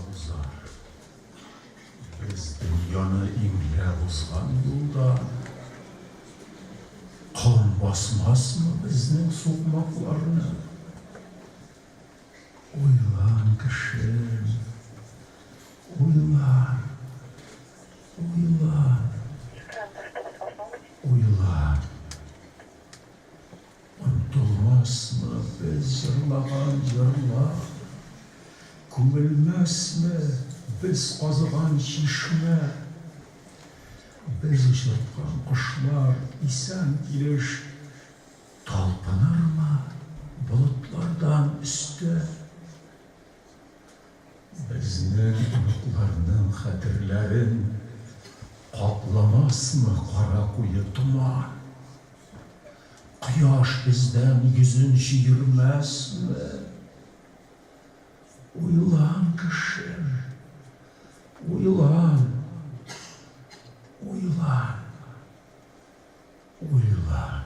узар. Без дөньяны иңләп узган юлдан. Ком басмасмы безнең сукмакларны? Уйлан, кешем, уйлан, уйлан, уйлан. Онтылмасмы без җырлаган җырлар, Күмелмәсме без казыган чишмә? Без очырткан кошлар исән килеш Талпынырмы болытлардан өстә? Безнең оныкларның хәтерләрен Капламасмы кара куе томан? Кояш бездән йөзен чөермәсме? Уйлан, кешем, уйлан, уйлан, уйлан.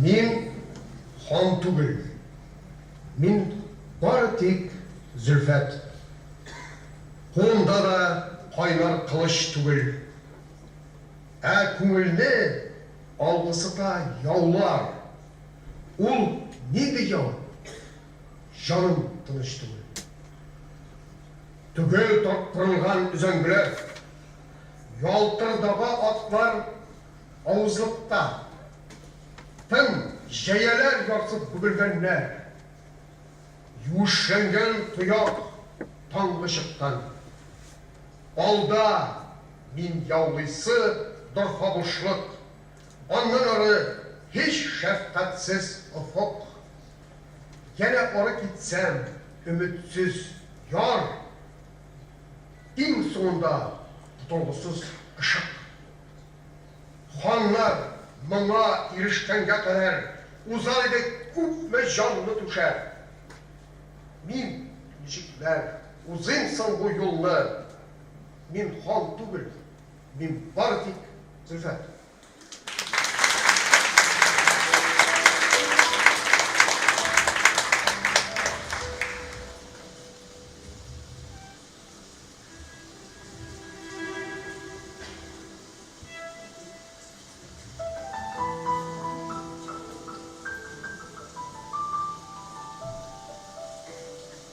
Мин хан түгел. Мин бары тик Зөлфәт. Кулымда да кайнар кылыч түгел. Ә күңелне алгысыта яулар. Ул нинди яу? Җаным тыныч түгел. Төгәл тарттырылган өзәңгеләр. Ялтырдага атлар авызлыкта. Тын җәяләр ярсып бөгелгәннәр. Юешләнгән тояк таңгы чыктан. Алда мин яулыйсы дорфа бушлык, Аннан ары һич шәфкатьсез офык. Янә ары китсәм, өметсез яр, Иң соңында котылгысыз ышык. Ханнар моңа ирешкәнгә кадәр Узар иде күпме җанны түшәп. Мин ничекләр узыйм соң бу юлны? Мин хан түгел, мин бары тик Зөлфәт.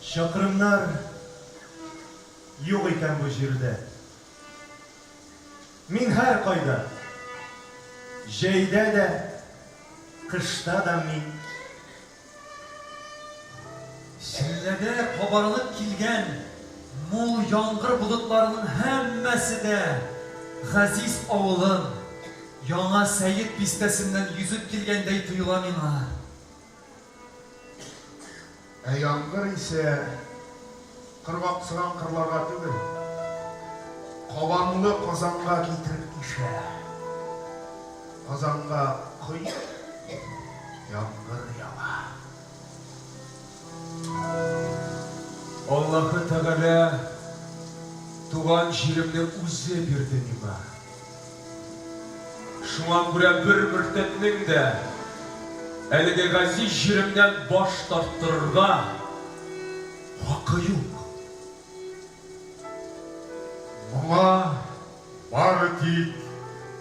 Чакрымнар юк икән бу җирдә. Мин һәркайда, җәйдә дә, кышта да мин. Челләдә кабарынып килгән мул яңгыр болытларының һәммәсе дә газиз авылым, Яңа Сәет бистәсеннән йөзеп килгәндәй тоела миңа. Ә яңгыр исә коргаксыган кырларга түгел, кабанлы Казанга китереп ишә. Казанга коеп яңгыр ява. Аллаһы Тәгалә туган җиремне үзе бирде миңа. Шуңа күрә бер мөртәтнең дә әлеге газиз җиремнән баш тарттырырга хакы юк. Моңа бары тик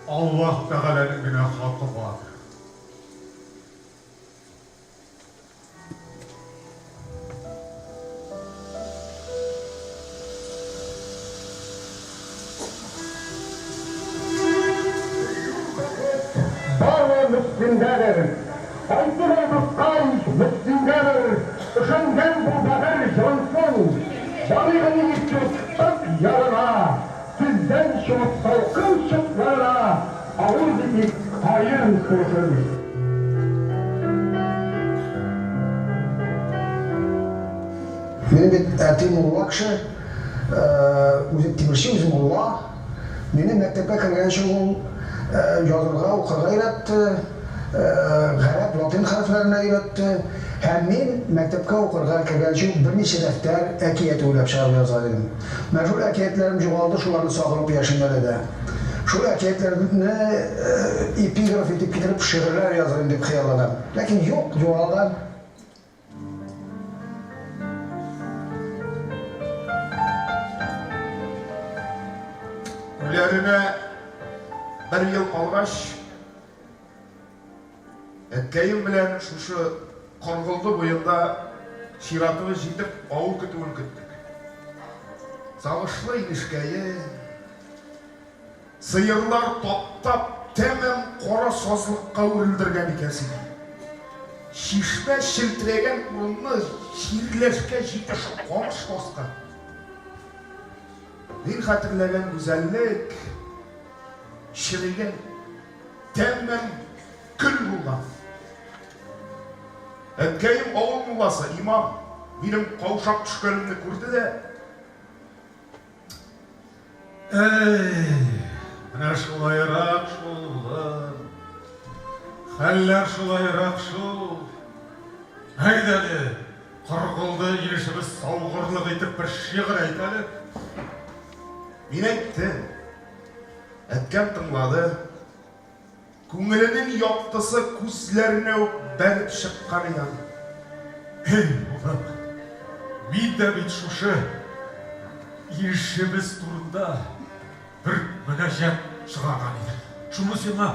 Аллаһ Тәгаләнең генә хакы бар. Бары Мөслимдәдер. Кайтып ал, дускай, Мөслимгәдер, Өшәнгән бу бәгырь җансың. Барыйк әле иртүк Ык ярына, Сездән чыгып салкын чыкларына Авыз итик каен сусын. Минем бит әти мулла кеше. Үзе тимерче, үзе мулла. Мине мәктәпкә кергәнче ул язырга, укырга өйрәтте, гарәп, латин хәрефләренә өйрәтте. Һәм мин мәктәпкә укырга кергәнче үк берничә дәфтәр әкият уйлап чыгарып язган идем. Менә шул әкиятләрем югалды, шуларны сагынып яшим әле дә. Шул әкиятләрне эпиграф итеп китереп шигырьләр язырым дип хыялланам. Ләкин юк, югалган. Үләренә бер ел калгач, әткәем белән шушы Коргылды буенда чиратыбыз җитеп, авыл көтүен көттек. Сагышлы инешкәем. Сыерлар таптап, тәмам кара сазлыкка үрелдергән икән сине. Чишмә челтерәгән урынны чирләшкә җитеш камыш баскан. Мин хәтерләгән гүзәллек черегән, тәмам көл булган. Әткәем авыл мулласы, имам, минем каушап төшкәнемне күрде дә, Әй, менә шулайрак шул, улым. Хәлләр шулайрак шул. Әйдә әле, Коргылды илешебез саугырлык итеп бер шигырь әйт әле. Мин әйттем. Әткәм тыңлады. Күңеленең яктысы күзләренә үк бәреп чыккан иде аның. Эй, улым, мин дә бит шушы илчебез турында бер мөнәҗәт чыгарган идем. Шуны сиңа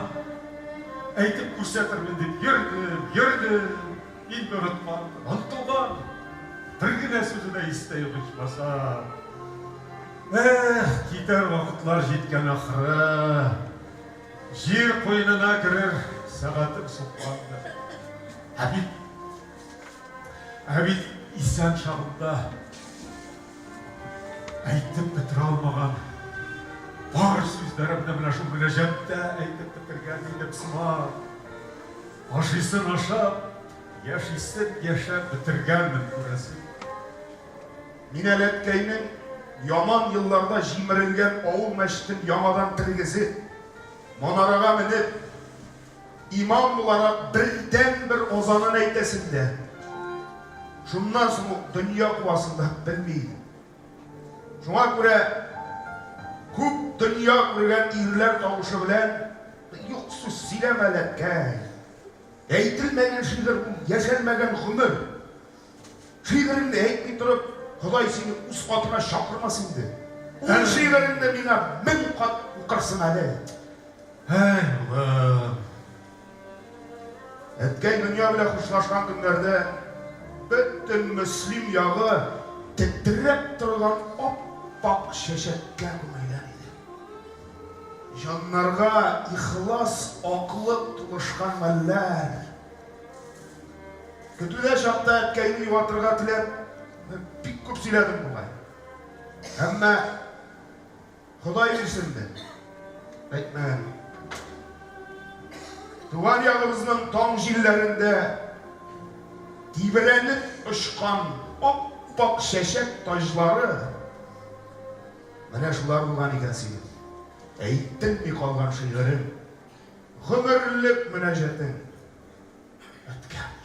әйтеп күрсәтермен дип йөрдем, йөрдем, инде онытканмын, онытылган. Бер генә сүзе дә истә юк ичмасам. Эх, китәр вакытлар җиткән ахры. Җир куенына керер сәгатем суккандыр. Ә бит, ә бит исән чагымда әйтеп бетерә алмаган бар сүзләремне менә шул мөнәҗәттә әйтеп бетергән идем сыман. Ашыйсын ашап, яшисен яшәп бетергәнмен, күрәсең. Мин әле әткәйнең яман елларда җимерелгән авыл мәчетен яңадан тергезеп, манарага менеп, имам буларак бердәнбер азанын әйтәсен дә, шуннан соң ук дөнья куасын да белми идем. Шуңа күрә күп дөнья күргән ирләр тавышы белән, Юк сүз сөйләмә әле, әткәй! Әйтелмәгән шигырь ул, яшәлмәгән гомер. Шигыреңне әйтми торып, Ходай сине үз катына чакырмас инде. Ул шигыреңне миңа 1000 кат укырсың әле. Әй, улым. Әткәй дөнья белән хушлашкан көннәрдә бөтен Мөслим ягы тетрәп торган ап-ак чәчәккә күмелгән иде. Җаннарга ихлас аклык тулышкан мәлләр. Көтүдә чакта әткәйне юатырга теләп, бик күп сөйләдем бугай. Әмма Ходай белсен дә, әйтмәгән. Туган ягыбызның таң җилләрендә тибрәнеп очкан ап-ак чәчәк таҗлары менә шулар булган икән синең әйтелми калган шигырең, гомерлек мөнәҗәтең. Әткәм.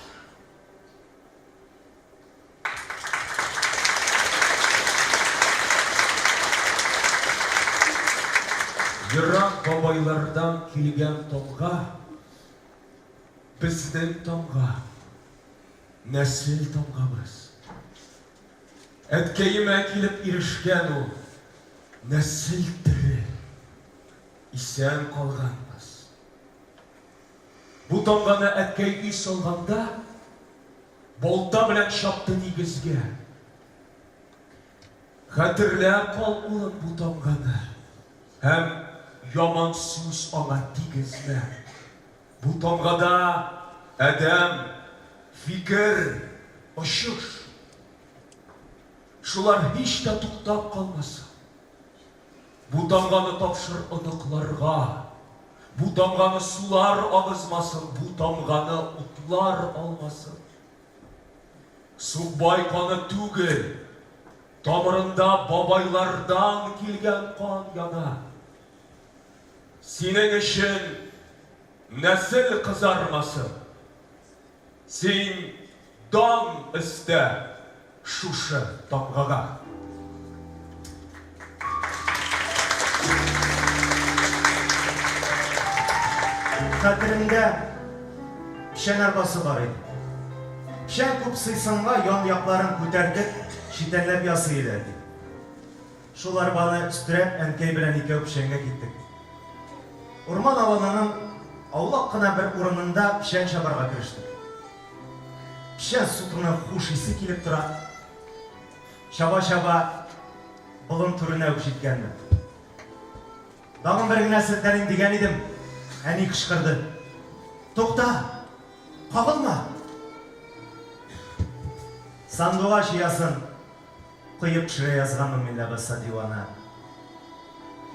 Ерак бабайлардан килгән тамга, Безнең тамга, нәсел тамгабыз. Әткәемә килеп ирешкән ул, Нәсел тере, исән калганбыз. Бу тамганы әткәй өй салганда, балта белән чапты нигезгә. Хәтерләп кал, улым, бу тамганы һәм яман сүз аңа тигезмә. Бу тамгада адәм, фикер, очыш. Шулар һич тә туктап калмасын. Бу тамганы тапшыр оныкларга. Бу тамганы сулар агызмасын, бу тамганы утлар алмасын. Сукбай каны түгел, Тамырында бабайлардан килгән кан яна. Синең өчен нәсел кызармасын. Син дан өстә шушы тамгага. Хәтеремдә печән арбасы бар иде. Печән күп сыйсынга ян-якларын күтәртеп, читәнләп ясый иде әти. Шул арбаны өстерәп, әнкәй белән икәү печәнгә киттек. Урман аланының аулак кына бер урынында печән чабарга керештек. Печән сутының хуш исе килеп тора. Чаба-чаба болын түренә үк җиткәнмен. Тагын бер генә селтәним дигән идем, әни кычкырды. Тукта! Кагылма! Сандугач оясын Коеп төшерә язганмын мин ләбаса, дивана.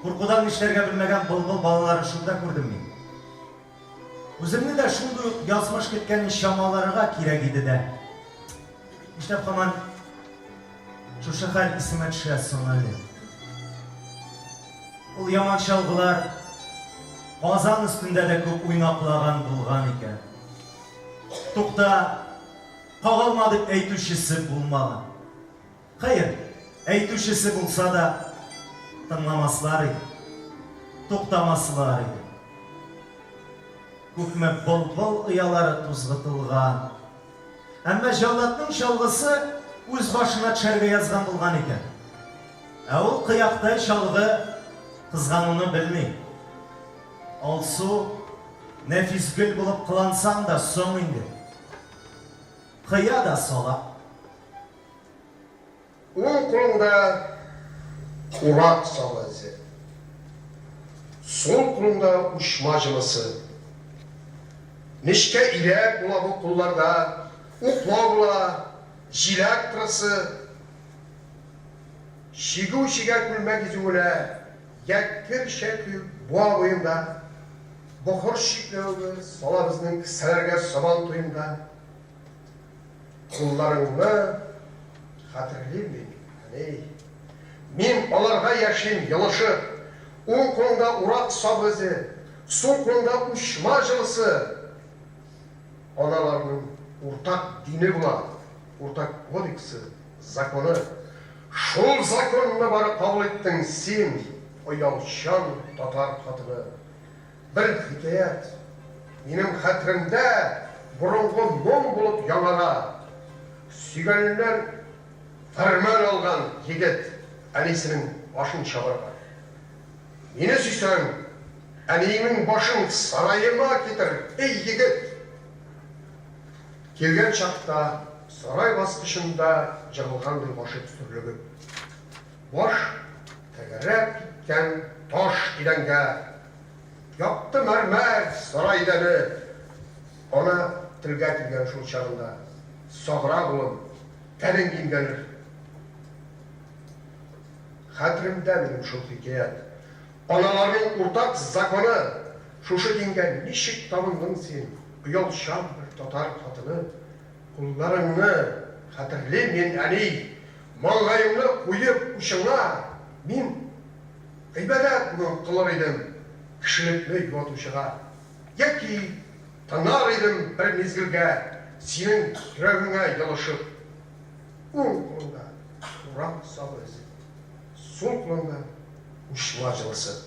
Куркудан нишләргә белмәгән былбыл балаларын шунда күрдем мин. Үземне дә шундый ук язмыш көткәнен чамаларга кирәк иде дә. Нишләп һаман шушы хәл исемә төшә соң әле? Ул яман чалгылар Казан өстендә дә күп уйнаклаган булган икән. Тукта, Кагылма дип әйтүчесе булмаган. Хәер, әйтүчесе булса да, тыңламаслар иде. Туктамаслар иде. Күпме былбыл оялары тузгытылган. Әмма җәлладның чалгысы үз башына төшәргә язган булган икән. Ә ул кыяктай чалгы кызгануны белми. Алсу, нәфис гөл булып кылансаң да соң инде. Кыя да сала. Уң кулыңда урак сабы эзе. Сул кулыңда учма җылысы. Нечкә иләк була бу кулларда, уклау була, җиләк тырысы. Чигү чигә күлмәк изүенә, йә кер чәкү буа буенда. Бохыр чикләвеге сала безнең кесәләргә сабан туенда. Кулларыңны хәтерлим мин, әни. Мин аларга яшим елышып. Уң кулыңда урак сабы эзе, сул кулыңда учма җылысы. Аналарның уртак дине була, уртак кодексы, законы. Шул законны бары кабул иттең син, оялчан татар хатыны. Бер хикәят минем хәтеремдә борынгы моң булып яңара. Сөйгәненнән фәрман алган егет әнисенең башын чабарга. Мине сөйсәң, әниеңнең башын сараема китер, эй егет! Килгән чакта сарай баскычында җыгылгандай башы сөрлегеп. Баш тәгәрәп киткән таш идәнгә. Якты мәрмәр сарай идәне. Ана телгә килгән шул чагында. Саграк, улым, тәнең имгәнер. Хәтеремдә минем шул хикәят. Аналарның уртак законы. Шушы дингә ничек табындың син, оялчан бер татар хатыны? Кулларыңны хәтерлим мин, әни, маңгаеңны куеп учыңа, мин гыйбадәт бүген кылыр идем кешелекне юатучыга, яки тынар идем бер мизгелгә синең йөрәгеңә елышып. Уң кулыңда урак сабы эзе, сул кулыңда учма җылысы.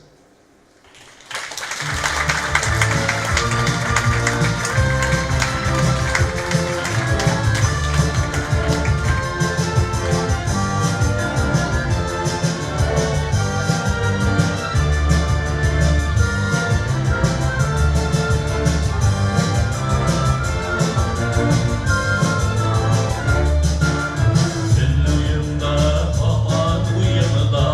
Төн уемда, һаман уемда.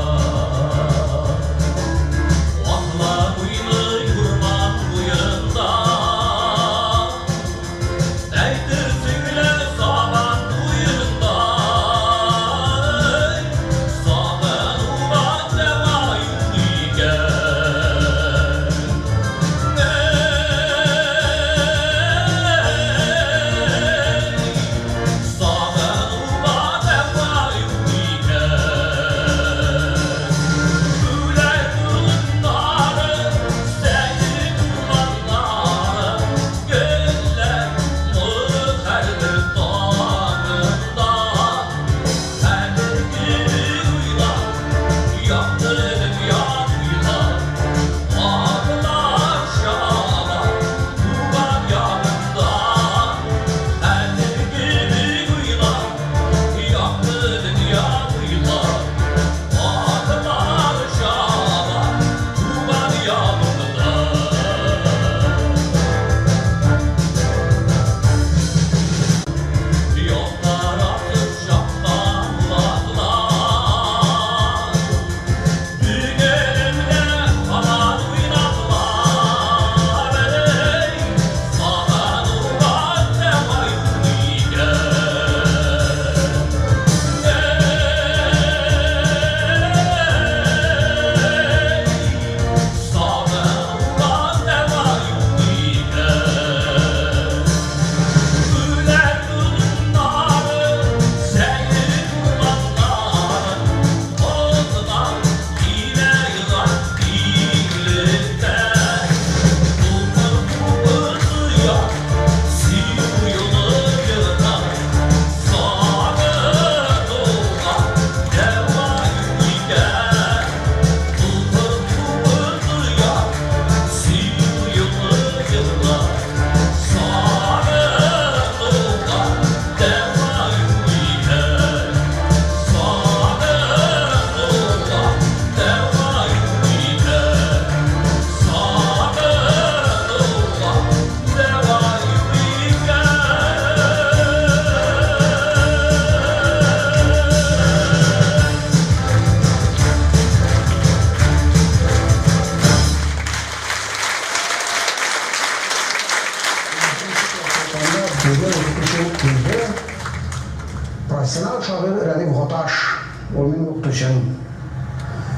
Профессионал шагыйрь Рәдиф Гаташ, ул минем укытучым.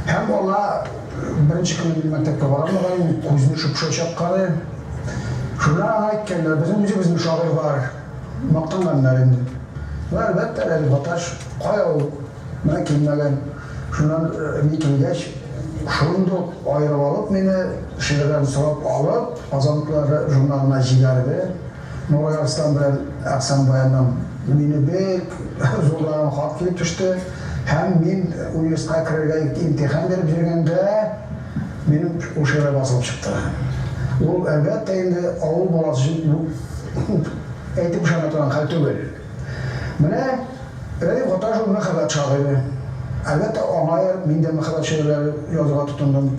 Һәм аңа беренче көнне мин мәктәпкә бара алмаган идем, күзне шөпшә чаккан иде. Шунда аңа әйткәннәр, безнең үзебезнең шагыйрь бар. Мактанганнар инде. Ну, әлбәттә, Рәдиф Гаташ, кая ул, менә килмәгән. Шуннан мин килгәч, шундук аерып алып мине, шигырьләрен сорап алып, Казан утлары журналына җибәрде. Нурай Арслан белән Әхсән Баяннан мине бик зурлаган хат килеп төште. Һәм мин университетка керергә имтихан биреп йөргәндә, минем ул шигырь басылып чыкты. Ул, әлбәттә инде, авыл баласы өчен бу әйтеп ышана торган хәл түгел. Менә Рәдиф Гаташ ул мәхәббәт шагыйре. Әлбәттә, аңа ияреп мин дә мәхәббәт шигырьләре язырга тотындым.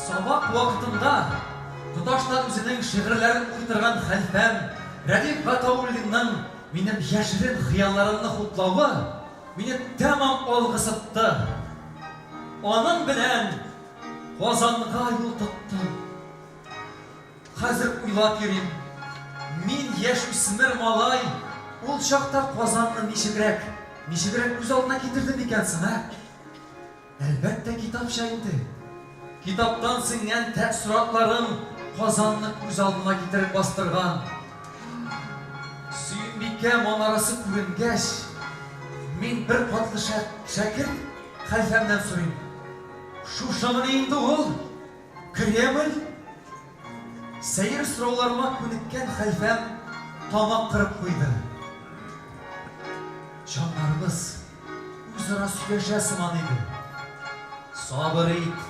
Сабак вакытында тоташтан үзенең шигырьләрен укый торган хәлфәм Рәдиф Гатауллинның минем яшерен хыялларымны хуплавы мине тәмам алгысытты. Аның белән Казанга юл тоттым. Хәзер уйлап йөрим, мин, яшүсмер малай, ул чакта Казанны ничегрәк, ничегрәк күз алдына китердем икән соң, ә? Әлбәттә, китапча инде. Китаптан сеңгән тәэссоратларым Казанны күз алдыма китереп бастырган. Сөембикә манарасы күренгәч, мин беркатлы шәкерт хәлфәмнән сорыйм, Шушымыни инде ул? Кремль? Сәер сорауларыма күнеккән хәлфәм тамак кырып куйды. Җаннарыбыз үзара сөйләшә сыман иде. Сабыр ит,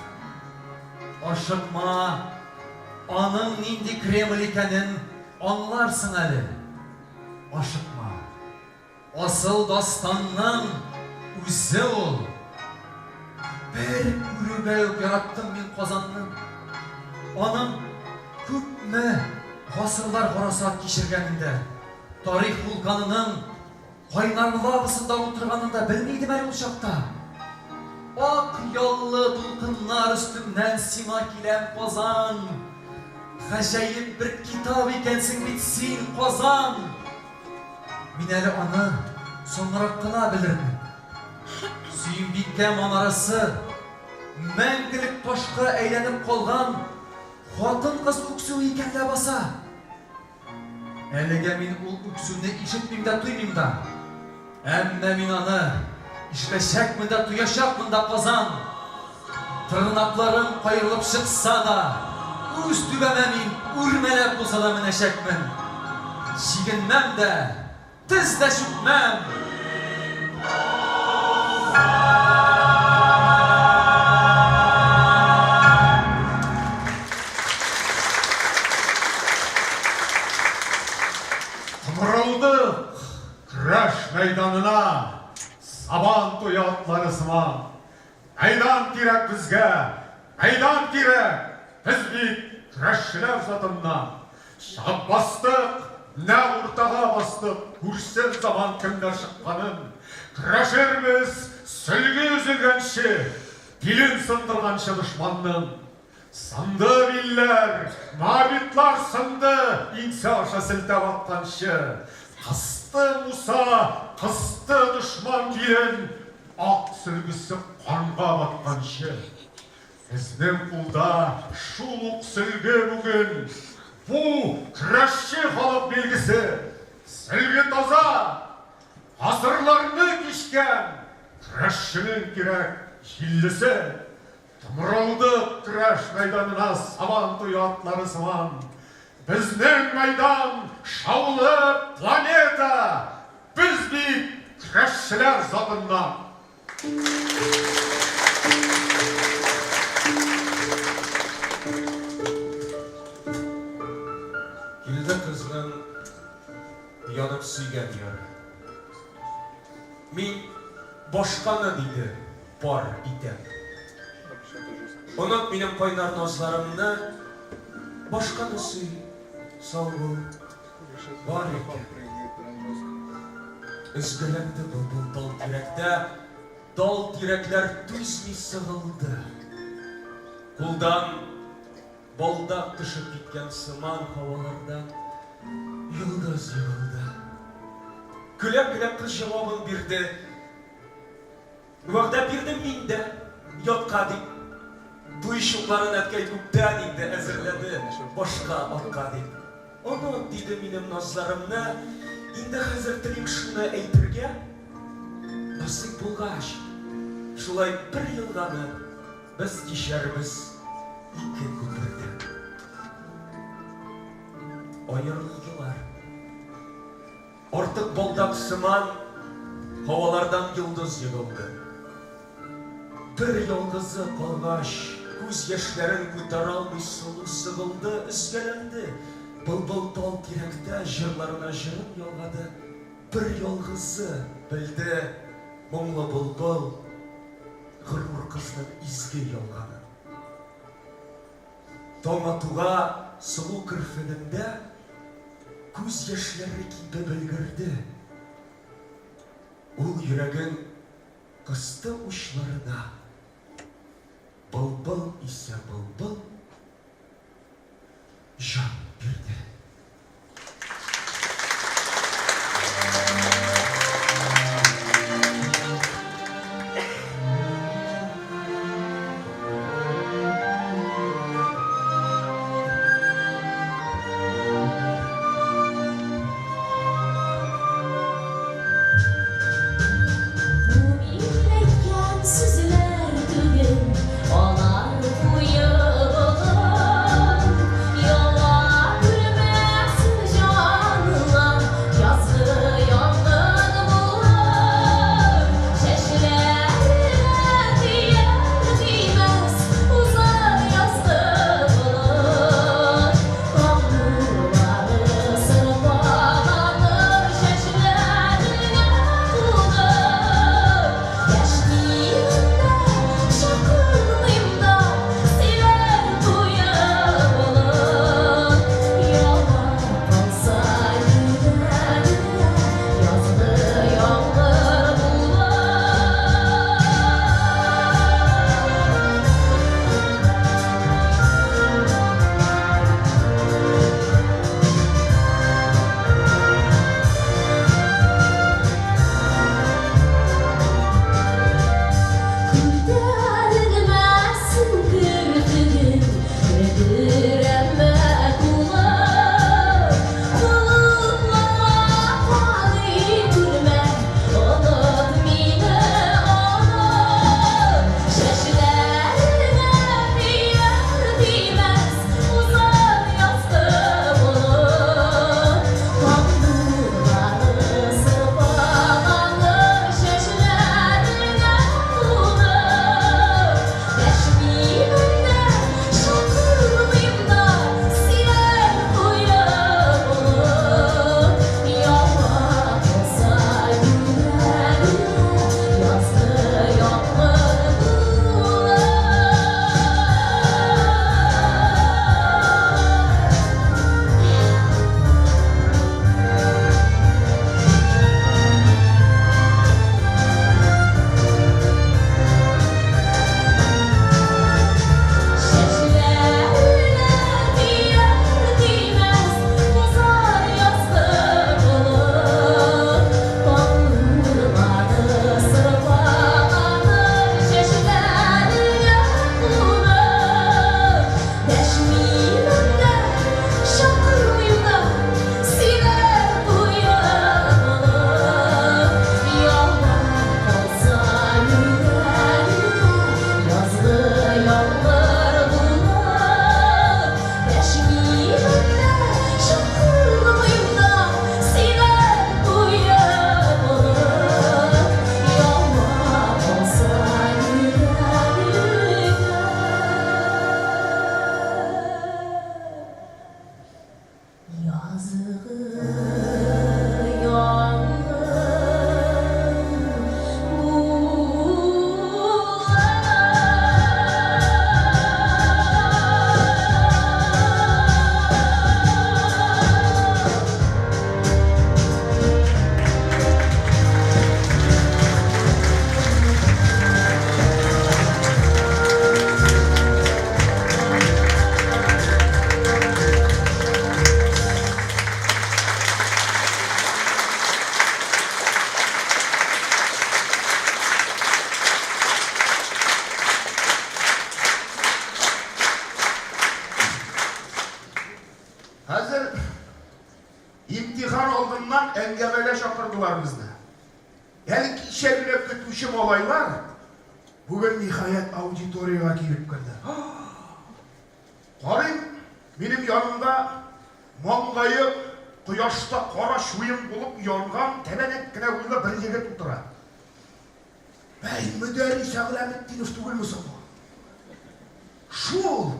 ашыкма, аның нинди Кремль икәнен аңларсың әле. Ашыкма. Асыл дастанның үзе ул. Бер күрүгә үк яраттым мин Казанны. Аның күпме гасырлар гарасат кичергәнен дә, тарих вулканының кайнар лавасында утырганын да белми идем әле ул чакта. Ак яллы дулкыннар өстеннән сиңа киләм, Казан! Гаҗәеп бер китап икәнсең бит син, Казан! Мин әле аны соңрак кына белермен. Сөембикә манарасы мәңгелек ташка әйләнеп калган хатын-кыз үксүе икән ләбаса! Әлегә мин ул үксүне ишетмим дә, тоймыйм да. Әмма мин аны ишетәчәкмен дә, тоячакмын да, Казан! Тырнакларым каерылып чыкса да, үз түбәмә мин үрмәләп булса да менәчәкмен. Чигенмәм дә, тез дә чүкмәм! Томырылдык көрәш мәйданына Сабан туе атлары сыман. Мәйдан кирәк безгә, мәйдан кирәк! Без бит көрәшчеләр затыннан. Чыгып бастык, нәкъ уртага бастык, күрсен заман кемнәр чыкканын. Көрәшербез сөлге өзелгәнче, билен сындырганчы дошманның. Сынды билләр, моабитлар сынды, иңсә аша селтәп атканчы. Кысты Муса, кысты дошман билен, ак сөлгесе канга батканчы. Безнең кулда шул ук сөлге бүген. Бу, көрәшче халык билгесе. Сөлге таза, гасырларны кичкән, көрәшченең кирәк җиллесе. Томырылдык көрәш мәйданына Сабан туе атлары сыман. Безнең мәйдан, шаулы планета! Без бит көрәшчеләр затыннан! Килде кызның янып сөйгән яры. Мин башканы, диде, пар итәм. Оныт минем кайнар назларымны, башканы сөй, сау бул, бар икән. Өзгәләнде былбыл тал-тирәктә, тал-тирәкләр түзми сыгылды. Кулдан. Балдак төшеп киткән сыман һавалардан йолдыз егылды. Көлә-көлә кыз җавабын бирде. Вәгъдә бирдем мин дә, ятка дип. Туй чукларын әткәй күптән инде әзерләде, башка атка дип. Оныт, диде минем назларымны, инде хәзер телим шуны әйтергә, насыйп булгач, шулай бер елганы без кичәрбез ике күпердән. Аерылдылар. Артык балдак сыман һавалардан йолдыз егылды. Бер ялгызы калгач, күз яшьләрен күтәралмый сылу сыгылды, өзгәләнде. Былбыл тал тирәктә җырларына җырын ялгады. Бер ялгызы белде моңлы былбыл горур кызның изге ялганын. Таң атуга сылу керфегендә күз яшьләре кибеп өлгерде. Ул йөрәген кысты учларына. Былбыл исә былбыл җан бирде. Бу мин әйткән сүзләр түгел, алар куе болын, ялан. Хәзер имтихан алдыннан әңгәмәгә чакырдылар безне. Әле кичә генә көтүче малайлар бүген, ниһаять, аудиториягә килеп керде. Карыйм, минем янымда маңгае кояшта кара чуен булып янган тәбәнәк кенә буйлы бер егет утыра. Бәй, Мөдәррис Әгъләметдинов түгелме соң бу? Шул!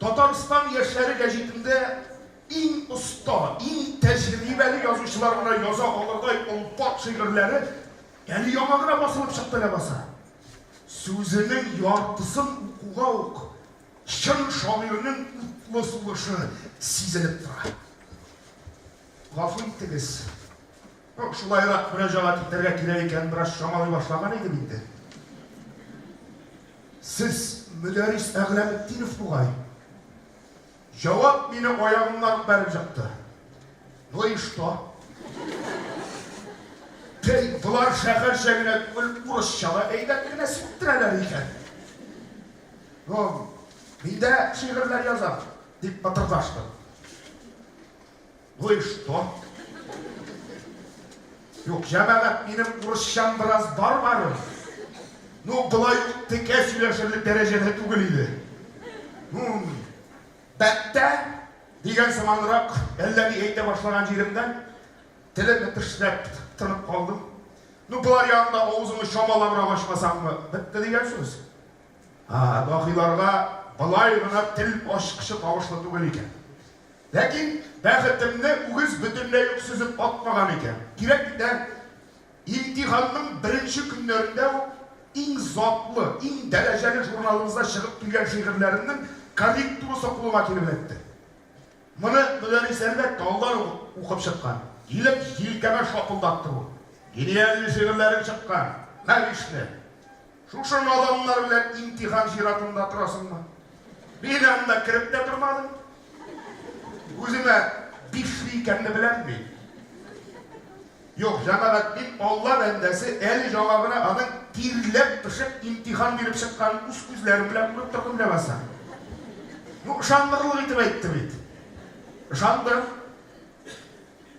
Татарстан яшьләре гәҗитендә иң оста, иң тәҗрибәле язучылар гына яза алырдай олпат шигырьләре әле яңа гына басылып чыкты ләбаса. Сүзенең яртысын укуга ук чын шагыйрьнең утлы сулышы сизелеп тора. Гафу итегез, шулайрак мөрәҗәгать итәргә кирәк икәнен бераз чамалый башлаган идем инде. Сез Мөдәррис Әгъләметдинов бугай? Җавап мине аягымнан ук бәреп җыкты. Ну и что? Тей, болар шәһәрчә генә түгел, урысча да әйбәт кенә сиптерәләр икән. Ну, мин дә шигырьләр язам, дип мытырдаштым. Ну и что? Юк, җәмәгать, минем урысчам бераз бар барын. Ну, болай ук текә сөйләшерлек дәрәҗәдә түгел иде. Ну, бәттә дигән сыманрак әллә ни әйтә башлаган җиремдән телемне тешләп тынып калдым. Ну, болар янында авызыңны чамалабрак ачмасаңмы, бетте дигән сүз. А, даһиларга болай гына тел ачкычы табышлы түгел икән. Ләкин бәхетемне үгез бөтенләй үк сөзеп атмаган икән. Кирәк бит, ә? Имтиханның беренче көннәрендә үк иң затлы, иң дәрәҗәле журналыбызда чыгып килгән шигырьләремнең корректурасы кулыма килеп эләкте. Моны Мөдәррис, әлбәттә, алдан ук укып чыккан. Килеп җилкәмә шапылдатты бу. Гениальный шигырьләрең чыккан, мә бишле! Шушы наданнар белән имтихан чиратында торасыңмы? Мин анда кереп тә тормадым. Үземә бишле икәнне беләм мин. Юк, җәмәгать, мин Алла бәндәсе, әле яңа гына аның тирләп-пешеп имтихан биреп чыкканын үз күзләрем белән күреп тордым ләбаса. Ну, ышандырырлык итеп әйтте бит. Ышандым.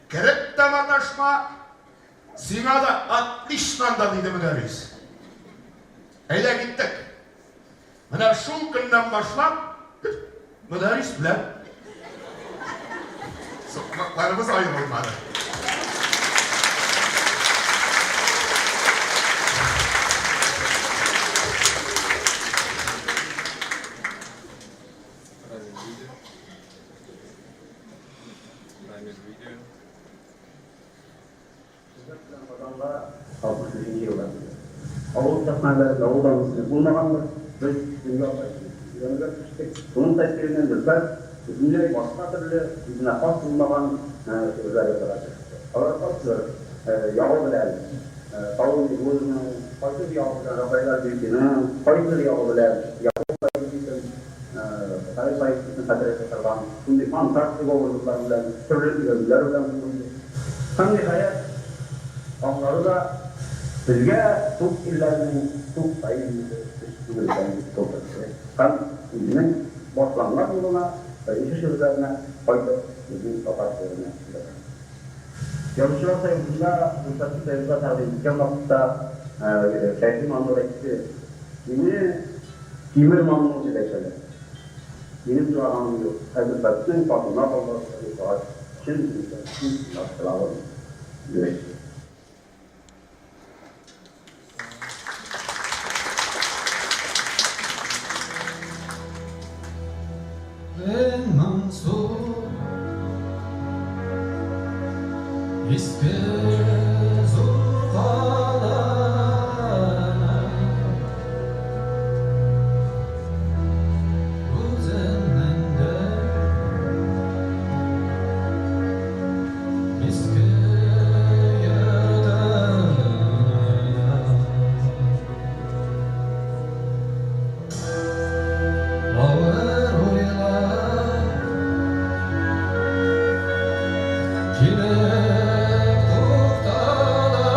Кереп тә маташма, Сиңа да отлично анда, диде Мөдәррис. Әйдә, киттек. Менә шул көннән башлап Мөдәррис белән сукмакларыбыз аерылмады. Хезмәт белән Казанга 65 нче елда килдем. Авыл китапханәләрендә ул да мөмкин булмагандыр. Без дөнья өйрәнүгә керештек. Шуның тәэсиреннән Зөлфәт бөтенләй башка төрле, үзенә хас булмаган шигырьләр язарга кереште. Алар кайсыдыр ягы белән Паул Мигулинның, кайсыдыр ягы белән Рафаэль Альбертиның, кайсыдыр ягы белән Якуб Баязитов, Совет поэзиясен хәтерләтә торган шундый фантастик образлар белән, төрле өйрәнүләр белән тулы иде. Һәм, ниһаять, аңлады да, безгә тук илләрнең тук поэзиясе эш түгел икән дип кылтыртты һәм үзенең башланган юлына, беренче шигырьләренә кайтып, безнең татар шигыренә яза. Язучылар союзында Зөлфәтне союзга тәкъдим иткән вакытта Шәйхи Маннур әйтте, Мине Тимер Маннур дип әйтәләр. Минем елаганым юк, ә Зөлфәтнең Фатыйма балладасын укыгач, чын күңелдән күз елап еладым, дип әйтте. Моңсу иске зур каланың Үзеннән дә Иске йортына Авыр уйлар килеп туктала.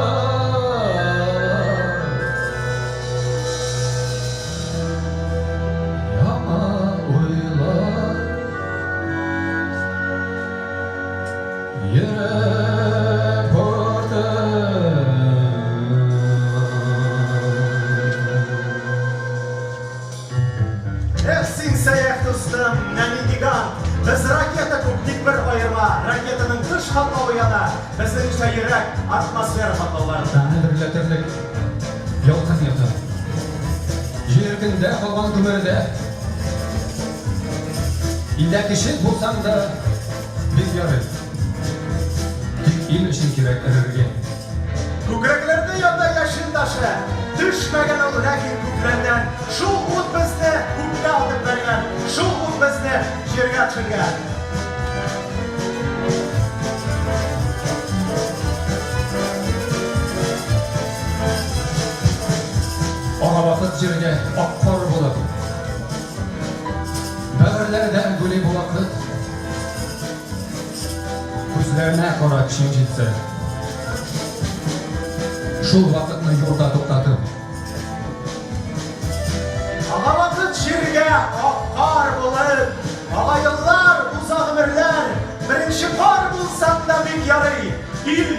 Без ракета күк, тик бер аерма, ракетаның тыш катлавы яна, безнең исә йөрәк атмосфера катлауларында. Тәнне дерләтерлек ялкын ята. Җир иркендә калган күмердә. Илдә кечек булсаң да, бик ярый. Тик ил өчен кирәк эрергә. Күкрәкләрдә ята яшен ташы, Төшмәгән ул ләкин күкләрдән. Шул ут безне күккә атып бәргән, Шул ут безне җиргә төшергән. Ага вакыт җиргә ак кар булып. Бәгырьләрдән гүли бу вакыт. Күзләренә кара көчең җитсә. Шул вакытны юлда туктатып. Ага вакыт җиргә ак кар булып, Ага еллар, уза гомерләр. Беренче кар булсаң да бик ярый, Ил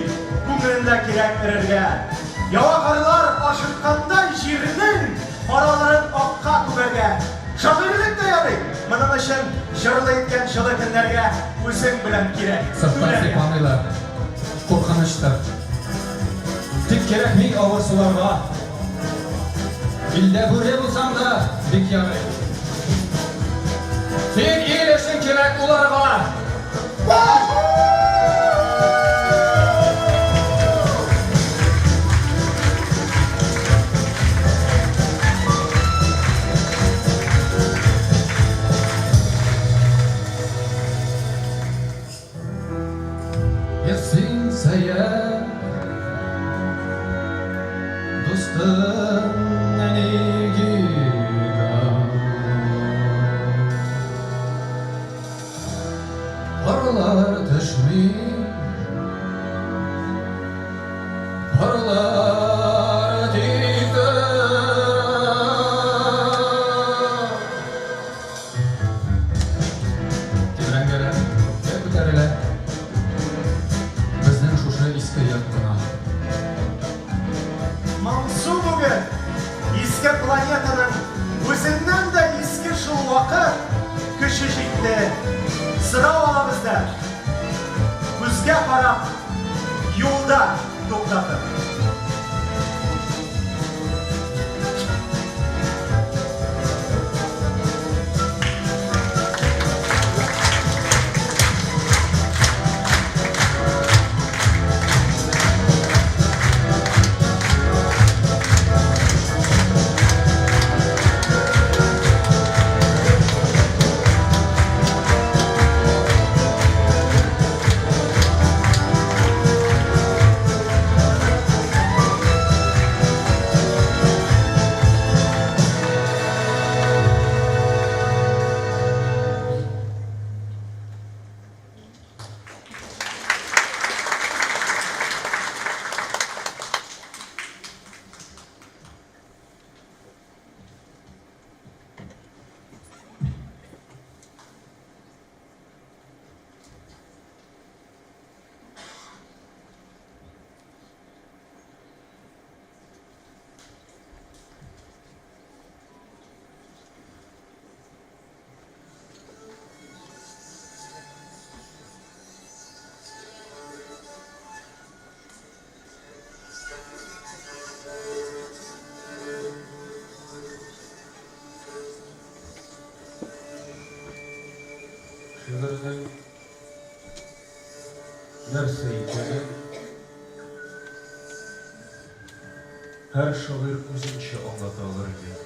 күңелендә кирәк эрергә. Ява карлар ашыткандай җирнең Караларын акка күмәргә. Шагыйрьлек тә ярый, моның өчен җырлы иткән җылы көннәргә үзең белән кирәк Сырттан түләргә. сыйпамыйлар, куркынычтыр. Тик кирәкми авыр суларга. Илдә бүре булсаң да, бик ярый. Тик ил өчен кирәк уларга. Эх син, сәяр дустым, нәни гитар. Карлар төшми, карлар тик тора. Тибрәнгәләп күккә күтәрелә безнең шушы иске йорт кына. Моңсу бүген иске планетаның үзеннән дә иске шул вакыт көче җитте. Сорау ала бездән, күзгә карап, юлда туктатып. Шигырьнең нәрсә икәнен һәр шагыйрь үзенчә аңлата алыр иде.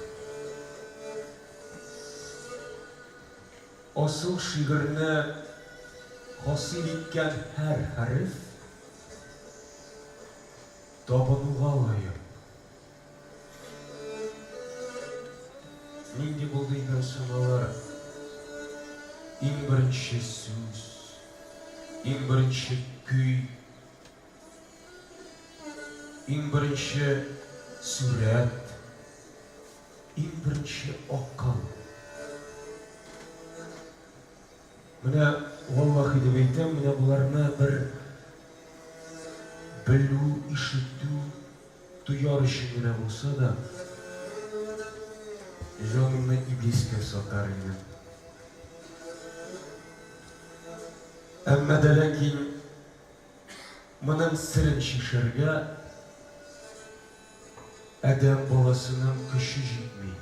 Асыл шигырьне хасил иткән һәр хәреф табынуга лаек. Нинди булды икән соң алар? Иң беренче сүз, иң беренче көй, иң беренче сурәт, иң беренче акыл. Менә, валлаһи дип әйтәм, менә боларны бер белү, ишетү, тояр өчен генә булса да, җанымны иблискә сатар идем. Әмма дә ләкин моның серен чишәргә адәм баласының көче җитми.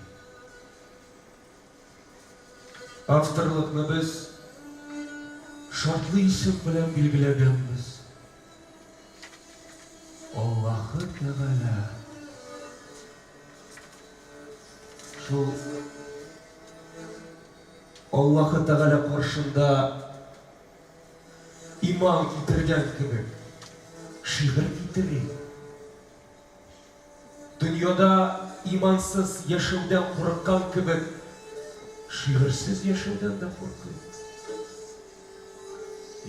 Авторлыкны без шартлы исем белән билгеләгәнбез. Аллаһы Тәгалә. Шул Аллаһы Тәгалә каршында иман китергән кебек шигырь китерик. Дөньяда имансыз яшәүдән курыккан кебек, шигырьсез яшәүдән дә куркыйк.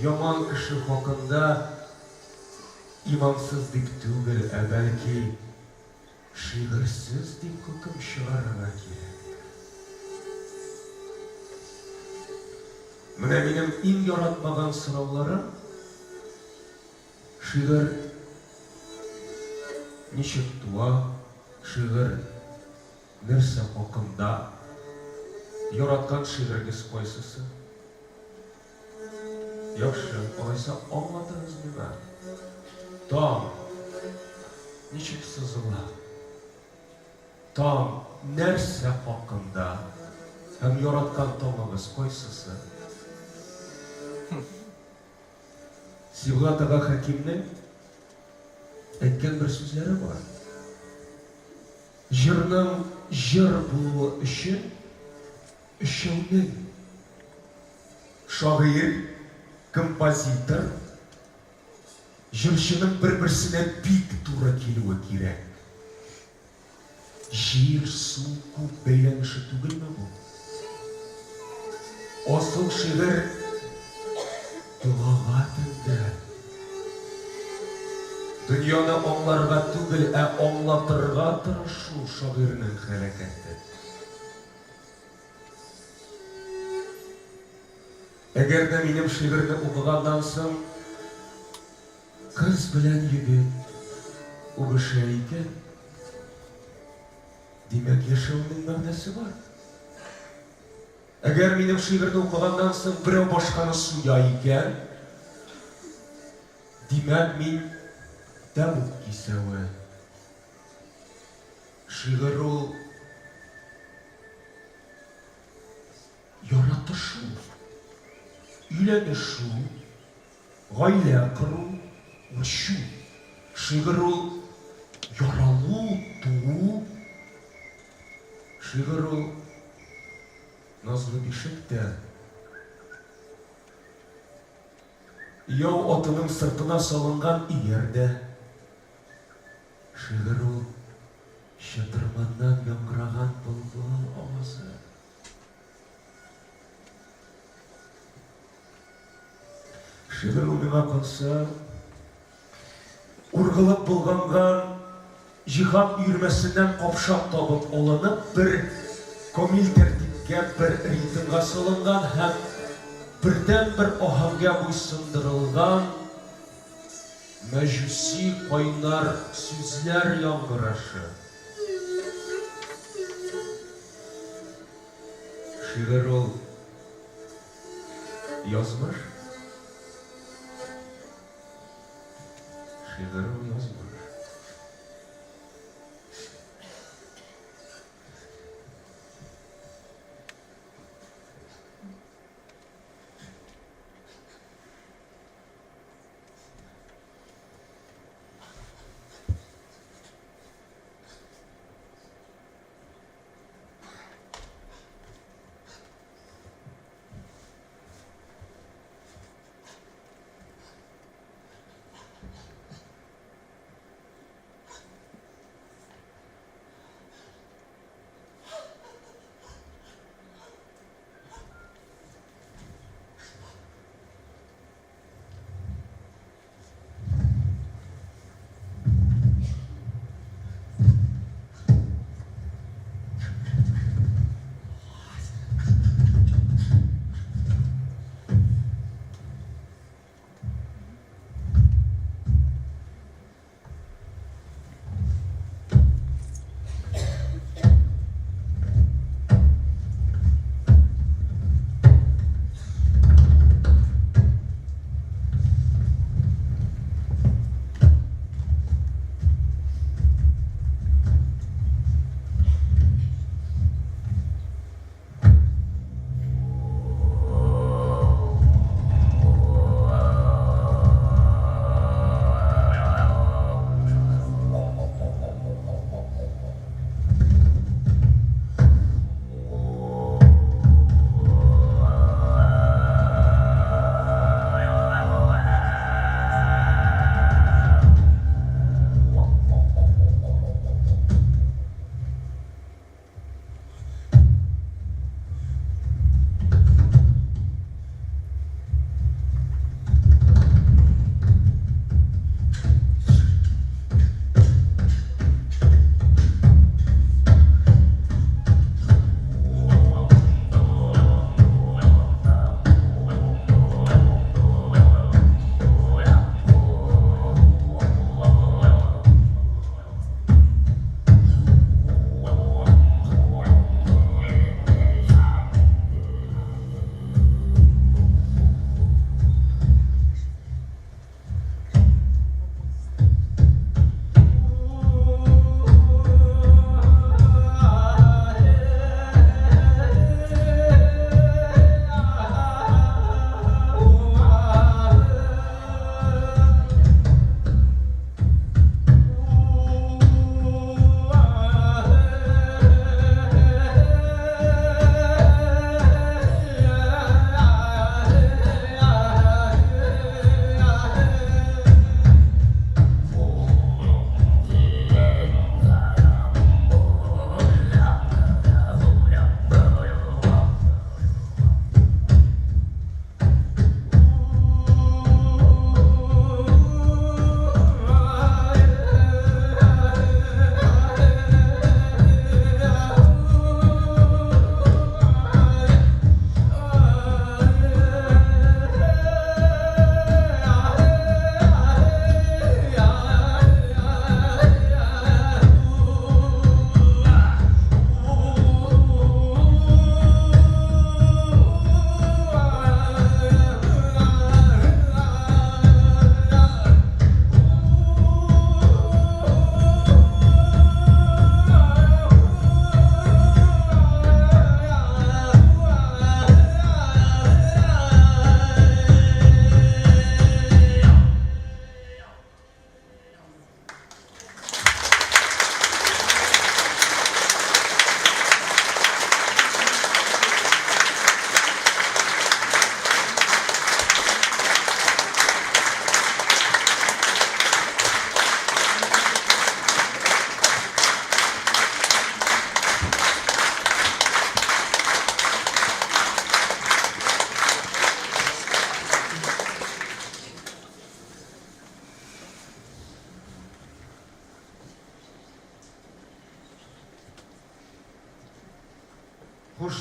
Яман кеше хакында имансыз дип түгел, ә бәлки шигырьсез дип хөкем чыгарырга кирәктер. Менә минем иң яратмаган сорауларым, шигырь ничек туа, шигырь нәрсә хакында, яраткан шигырегез кайсысы? Яхшы, алайса аңлатыгыз миңа. Таң ничек сызыла? Таң нәрсә хакында? Һәм яраткан таңыгыз кайсысы? Сибгат ага Хәкимнең әйткән бер сүзләре бар. Җырның җыр булуы өчен өчәүнең, шагыйрь, композитор, җырчының бер-берсенә бик туры килүе кирәк. Җир, су, күк бәйләнеше түгелме бу? Асыл шигырь догага телдә. Дөньяны аңларга түгел, ә аңлатырга тырышу шагыйрьнең хәрәкәте. Әгәр дә минем шигырьне укыганнан соң кыз белән егет үбешә икән, димәк, яшәүнең мәгънәсе бар. Әгәр минем шигырьне укыганнан соң берәү башканы суя икән, димәк, мин тәмуг кисәве. Шигырь ул яратышу, өйләнешү, гаилә кору, үрчү. Шигырь ул яралу, туу. Шигырь ул назлы бишек тә. Яу атының сыртына салынган ияр дә. Шигырь ул чытырманнан яңгыраган былбыл авазы. Шигырь ул миңа калса, ургылып болганган җиһан өермәсеннән капшап табып алынып, бер камил тәртипкә, бер ритмга салынган һәм бердәнбер аһәңгә буйсындырылган Мәҗүси кайнар сүзләр яңгырашы. Шигырь ул язмыш. Шигырь ул язмыш.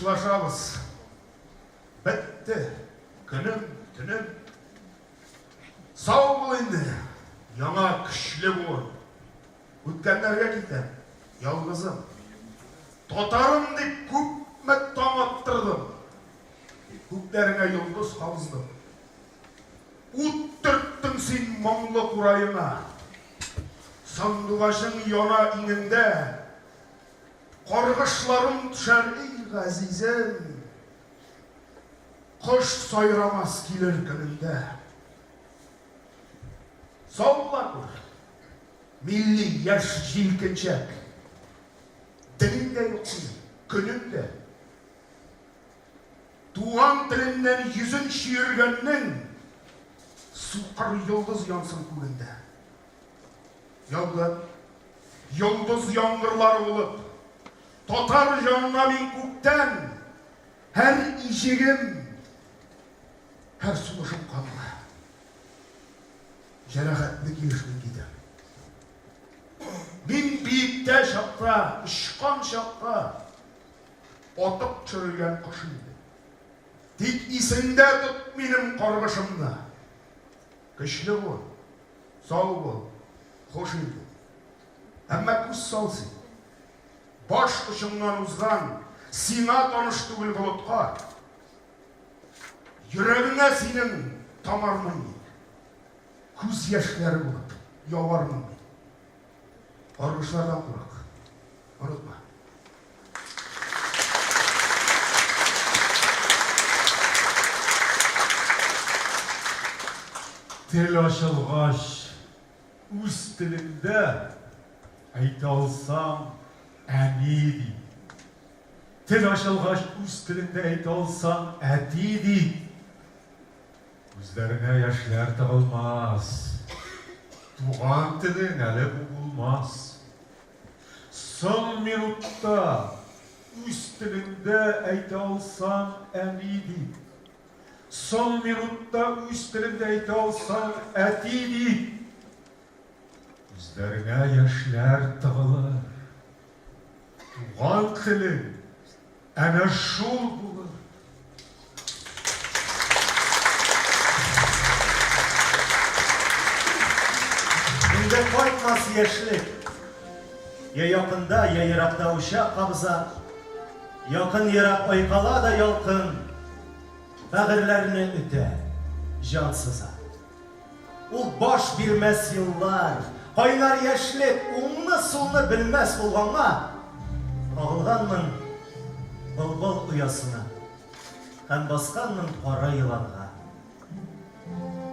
Хушлашабыз. Бетте көнем, төнем. Сау бул инде, яңа көчле буын. Үткәннәргә китәм, ялгызым. Татарым дип күпме таң аттырдым. Күкләреңә йолдыз кабыздым. Ут төрттең син моңлы кураеңа. Сандугачың яна иңеңдә. Каргышларым төшәр, эй, газизем. Кош сайрамас килер көнеңдә. Сау була күр, милли яшь җилкенчәк. Телең дә юк синең, көнең дә. Туган теленнән йөзен чөергәннең сукыр йолдыз янсын күгендә. Яуды йолдыз яңгырлары булып, татар җанына мин күктән һәр иҗегем, һәр сулышым канлы. Җәрәхәтле килеш мин китәм. Мин биектә чакта, очкан чакта атып төшерелгән кош инде. Тик исеңдә тот минем каргышымны. Көчле бул, сау бул, хуш инде. Әмма күз сал син. Баш очыңнан узган, сиңа таныш түгел болытка. Йөрәгеңә синең тамармын мин. Күз яшьләре булып явармын мин. Каргышлардан курык, онытма. Тел ачылгач, үз телеңдә әйтә алсаң, әни дип. Тел ачылгач, үз телеңдә әйтә алсаң, әти дип. Күзләреңә яшьләр тыгылмас. Туган телең әле бу булмас. Соң минутта үз телеңдә әйтә алсаң, әни дип. Соң минутта үз телеңдә әйтә алсаң, әти дип. Күзләреңә яшьләр тыгылыр. Туган телең әнә шул булыр. Инде кайтмас яшьлек. Я якында, я еракта учак кабыза. Якын-ерак айкала да ялкын, Бәгырьләрне өтә, җан сыза. Ул баш бирмәс еллар, кайнар яшьлек, Уңны-сулны белмәс булганга, Кагылганмын былбыл оясына Һәм басканмын кара еланга.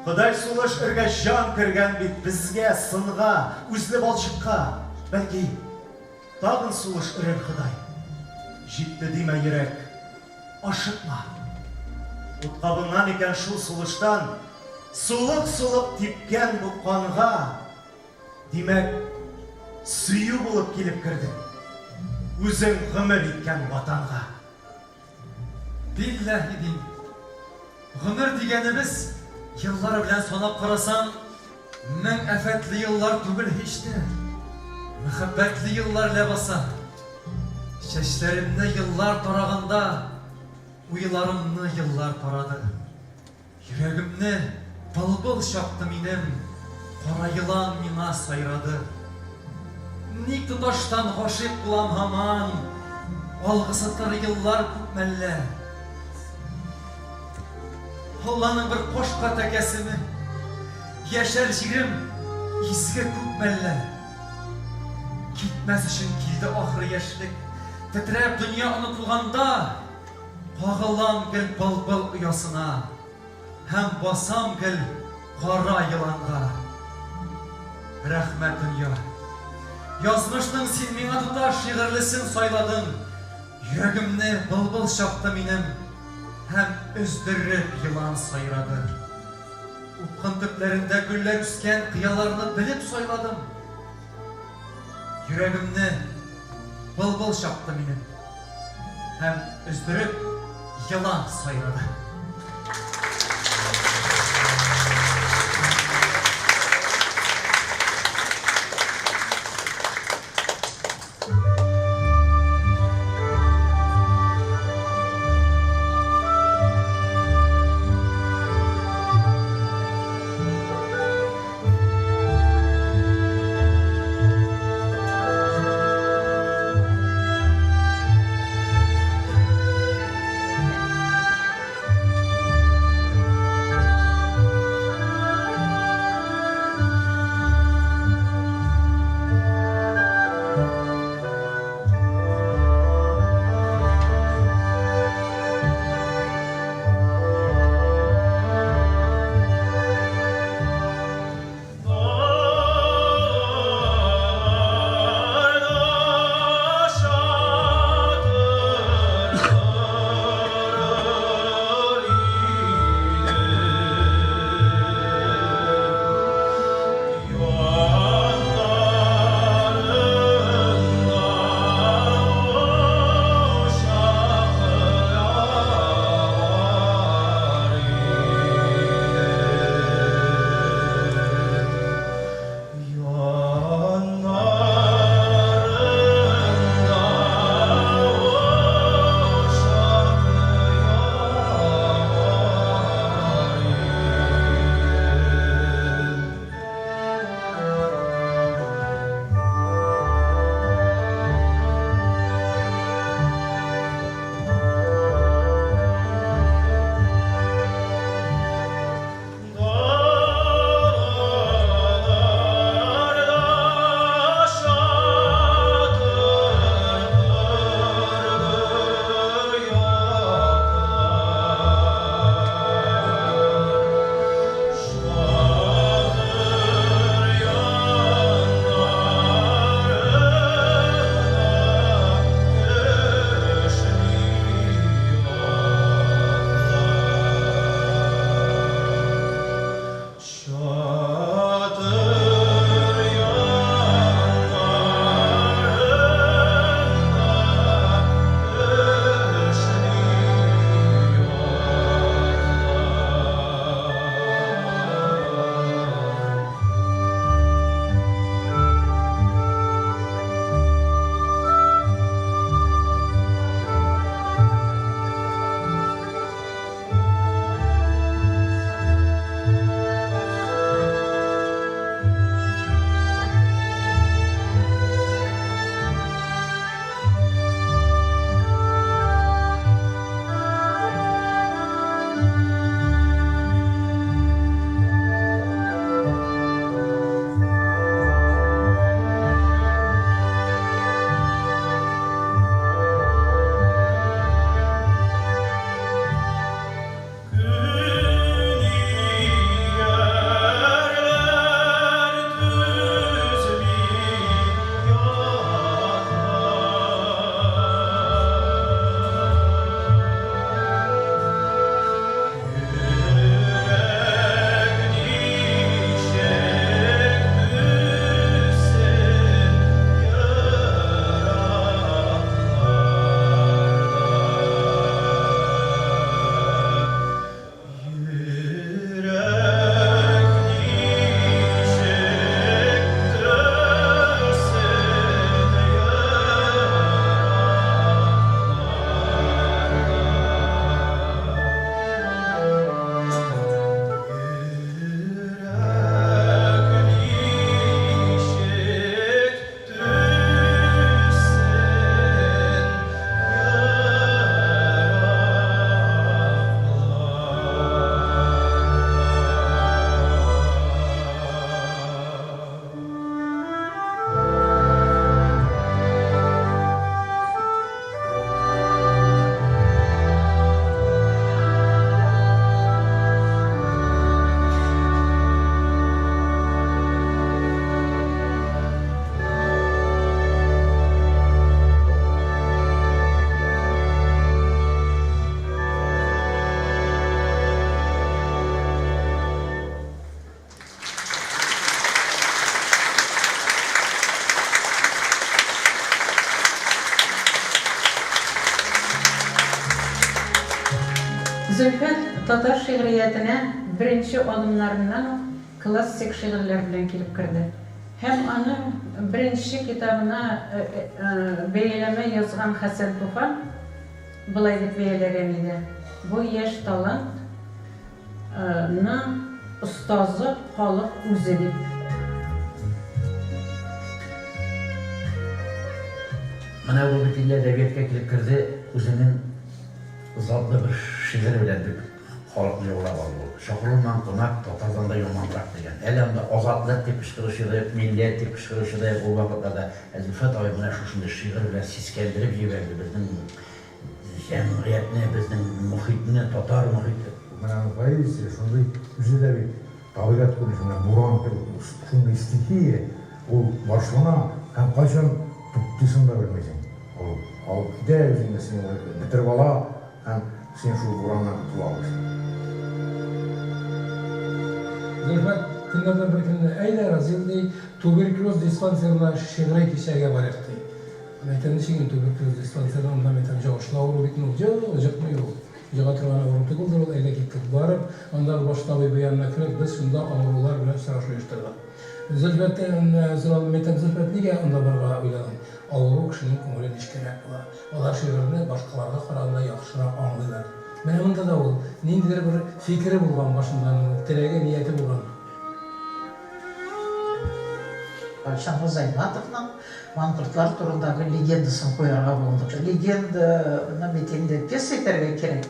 Ходай сулыш өргәч җан кергән бит Безгә, сынга, үзле балчыкка. Бәлки, тагын сулыш өрер Ходай. Җитте димә, йөрәк, ашыкма. Ут кабынган икән шул сулыштан, Сулык-сулык типкән бу канга, Димәк, сөю булып килеп кердең Үзең гомер иткән Ватанга. Билләһи дим, гомер дигәнебез еллары белән санап карасаң, мең афәтле еллар түгел һич тә. Мәхәббәтле еллар ләбаса. Чәчләремне еллар тараганда, уйларымны еллар тарады. Йөрәгемне былбыл чакты минем, Кара елан миңа сайрады. Ник тоташтан гашыйк булам һаман, Алгысытыр еллар күп мәллә? Алланың бер кашка тәкәсеме? Яшәр җирем изге күп мәллә? Китмәс өчен килде ахры яшьлек, Тетрәп дөнья онытылганда, Кагылам гел былбыл оясына Һәм басам гел кара еланга. Рәхмәт, дөнья. Язмышның син миңа тоташ шигырьлесен сайладың. Йөрәгемне былбыл чакты минем Һәм өздереп елан сайрады. Упкын төпләрендә гөлләр үскән Кыяларны белеп сайладым. Йөрәгемне былбыл чакты минем. Һәм өздереп елан сайрады. Зөлфәт татар шигъриятенә беренче адымнарыннан ук классик шигырьләр белән килеп керде. Һәм аның беренче китабына бәяләмә язган Хәсән Туфан болай дип бәяләгән иде, Бу яшь талант ның остазы халык үзе дип. Менә ул бит инде әдәбиятка килеп керде үзенең затлы бер шигыре белән дип халыкны яулап алды ул. Чакырылмаган кунак татардан да яманрак дигән. Әле анда азатлык дип кычкыручы да юк, милләт дип кычкыручы да юк ул вакытларда. Ә Зөлфәт абый менә шушындый шигырь белән сискәндереп җибәрде безнең җәмгыятьне, безнең мохитне, татар мохите. Менә аның поэзиясе шундый, үзе дә бит табигать күренеше, менә буран кебек, шундый стихия, ул башлана һәм кайчан туктыйсын да белмисең. Ул алып китә үзеңне, сине бетереп ала һәм син шул бураннан котыла алмыйсың. Зөлфәт көннәрдән бер көнне, Әйдә, Разил, ди, туберкулез диспансерына шигъри кичәгә барыйк, ди. Мин әйтәм, ничек инде туберкулез диспансерына, анда, мин әйтәм, җогышлы авыру бит инде ул. Юк, җыкмый ул. Җыга торган авыру түгелдер ул, әйдә киттек. Барып, андагы баш табибы янына кереп, без шунда авырулар белән очрашу оештырдык. Зөлфәттән сорадым, мин әйтәм, Зөлфәт, нигә анда барырга уйладың? Авыру кешенең күңеле нечкәрәк була. Алар шигырьне башкаларга караганда яхшырак аңлыйлар. Менә монда да ул ниндидер бер фикере булган башында аның, теләге, нияте булган. Чыңгыз Айтматовның маңкортлар турындагы легендасын куярга булдык. Легенданы бит инде пьеса итәргә кирәк.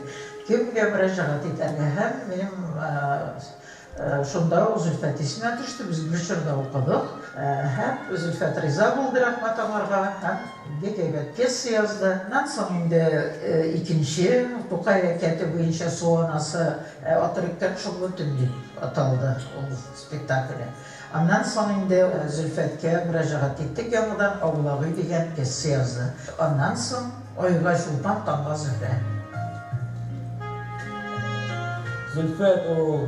Кемгә мөрәҗәгать итәргә? Һәм минем шунда ук Зөлфәт исенә төште. Без бер чорда укыдык. Һәм Зөлфәт риза булды, рәхмәт аңарга. Һәм бик әйбәт пьеса язды. Аннан соң инде икенче Тукай әкияте буенча Су анасы Ат өреккән шомлы төн дип аталды ул спектакле. Аннан соң инде Зөлфәткә мөрәҗәгать иттек яңадан, Аулак өй дигән пьеса язды. Аннан соң Айга Чулпан, таңга Зөһрә. Зөлфәт ул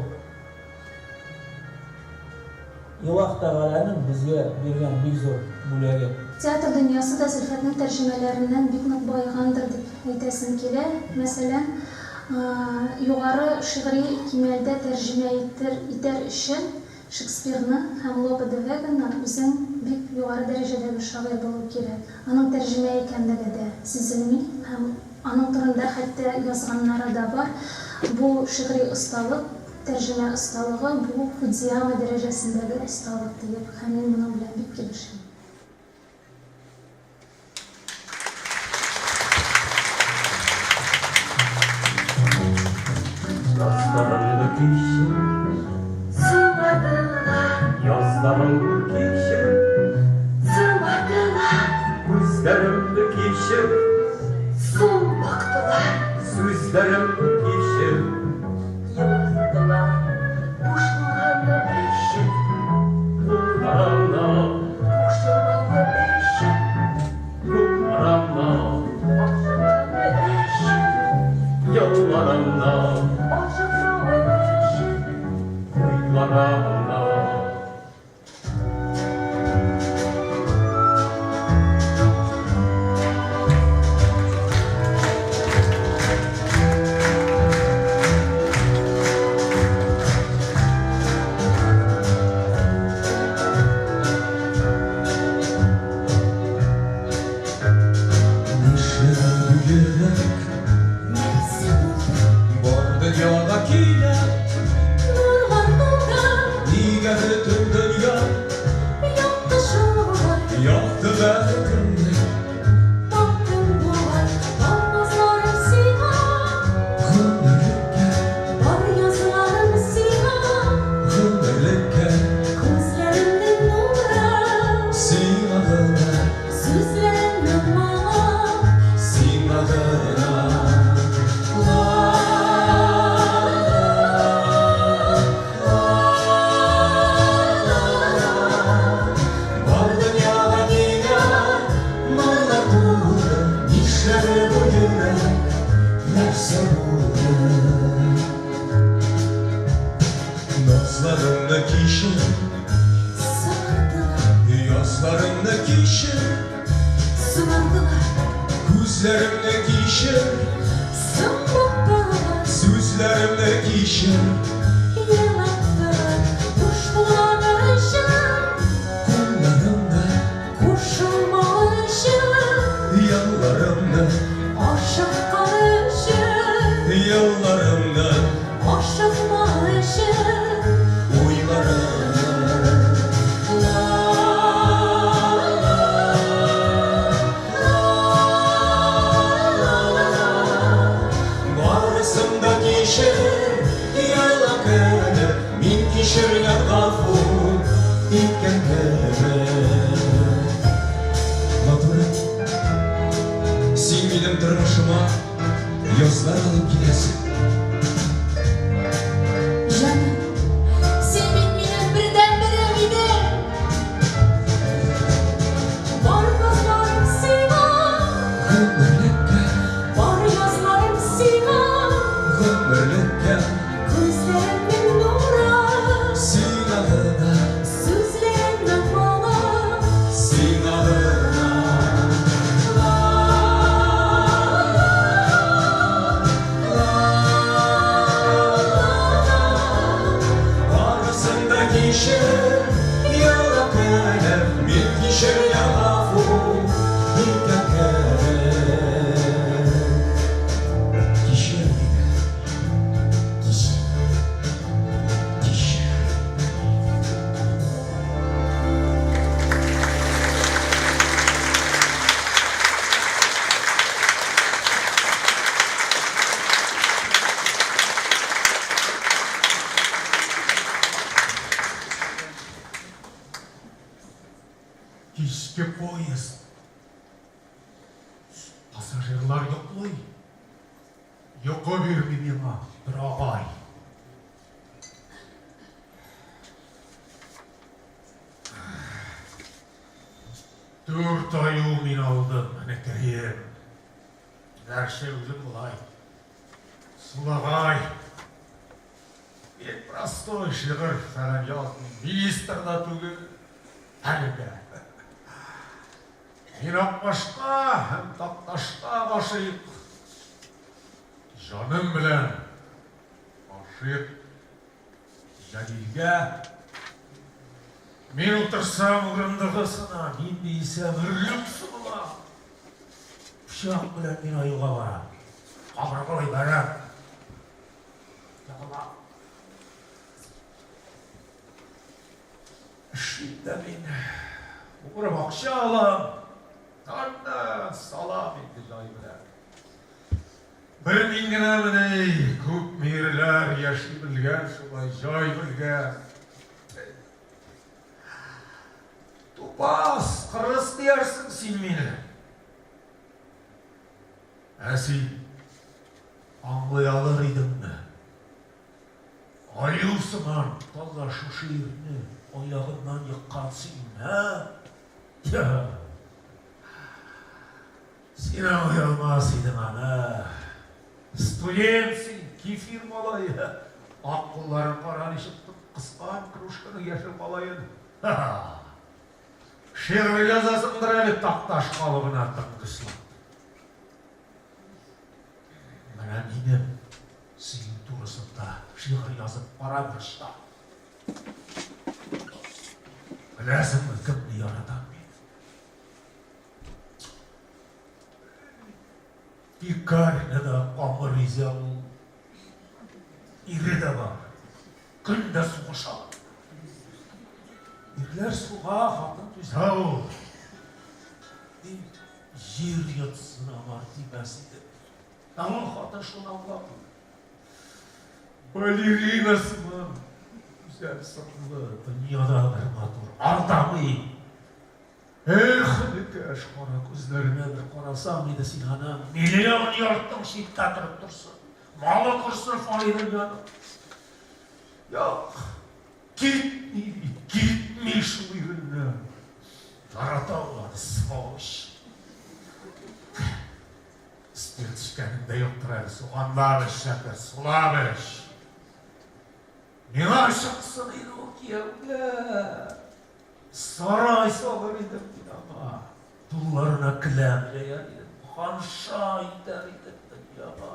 Илаһ Тәгаләнең безгә биргән бик зур бүләге. Театр дөньясы да Зөлфәтнең тәрҗемәләреннән бик нык баегандыр дип әйтәсем килә. Мәсәлән, югары шигъри кимәлдә тәрҗемә итер итәр өчен Шекспирны һәм Лопе де Веганы үзең бик югары дәрәҗәдәге шагыйрь булу кирәк. Аның тәрҗемә икәнлеге дә сизелми һәм аның турында хәтта язганнары да бар. Бу шигъри осталык, тәрҗемә осталыгы, бу Фудзияма дәрәҗәсендәге осталык диеп һәм мин моның белән бик килешәм. Язларыңны кичер, Соңардылар. Язларыңны кичер, Соңардылар. Күзләремне кичер, Соң бактылар. Сүзләремне кичер. Елаттылар, бушлыгымны эчеп. Кулларыңны. Кушылмавы өчен. Юлларыңны. Ашыкмавы өчен. Елларыңны. Ашыкмавы өчен. Уйларыңны. Нишләде бу йөрәк? Нәрсә булды? Бар дөньяга килә. Нурлар тулды. Нигә бөтен дөнья? Якты шулай. Якты бәхетемне. Таптым бугай, таң назларым сиңа. Гомерлеккә. Бар язларым сиңа. Гомерлеккә. Күзләремнең нуры. Сиңа гына. Сүзләремнең моңы. Сиңа гына. Бар дөньяга нигә нурлар тулды, Нишләде бу йөрәк, нәрсә булды? Назларыңны кичер, Сагындылар. Язларыңны кичер, Сагындылар. Күзләремне кичер, Соң бактылар. Сүзләремне Сүзләремне кичер. Елап торып, буш булганы өчен. Кулларымны Кушылмау өчен. Елларымны Ашыккан өчен. Елларымны Ашыкмау өчен. Уйларымны. Барысын да кичер, елап көлеп, мин кичергән гафу иткән кебек. Матурым, син минем тормышыма язлар алып киләсең. Җаным, син бит минем бердәнберем идең. Бар назларым сиңа, Гомерлеккә, бар язларым сиңа. гомерлеккә, Күзләремнең нуры, сиңа гына, сүзләремнең моңы. сиңа гына. Барысын да кичер, елап көлеп, мин кичергән гафу иткән кебек. Кичер мине, Кичер. кичер. Кичке поезд. Пассажирлар йоклый. Йокы бирми миңа бер агай. Дүрт аю мин алдым, энекәем. Гәрчә үзем болай. Сулагай. Бик простой шигырь фәлән язмыйм. Министр да түгел. Әлегә. Мин Акбашка һәм Такташка гашыйк. Җаным белән гашыйк Җәлилгә. Мин утырсам урындыгы сына, мин биесәм өрлек сыгыла. Пычак белән мин аюга барам. Кабыргалый бәрәм. Егыла. Эшлим дә мин. Угрып акча алам. Аннан салам инде җай белән. Бер мин генәмени, күп ирләр яши белгән шулай, җай белгән. Тупас, кырыс диярсең син мине. Ә син аңлый алыр идеңме? Аю сыман таза шушы ирне аягыннан еккан син, ә? Син аңлый алмас идең аны. Студент син, кефир малае. Ак кулларын кара ничек кыскан кружканың яшел малаен. Шигырь язасыңдыр әле Такташ калыбына тыңгычлап. Менә минем сөю турысында шигырь язып кара бер чак. Беләсеңме, кемне яратам мин? Пекарняда камыр изә ул. Ире дә бар. Көн дә сугыша. Ирләр суга, хатын түзә ул. Дип, җир йотсын аңар тимәс иде. Ә ул хатын шуны аңламый. Балерина сыман гүзәл сынлы, дөньяда бер матур, алдамый. Эх, энекәш, кара күзләренә бер карасаң иде син аның, миллион йортың читтә торып торсын, малы корсын фани дөньяның. Юк, китми бит, китми шул иреннән. Ярата ул аны, сволочь. Спирт эчкәнең дә юктыр әле, суганлап эч, шәкер, сулап эч. Миңа чыксын иде ул кияүгә. Сарай салыр идем мин аңа. Кулларына келәм җәяр идем, ханша итәр идем дөньяга.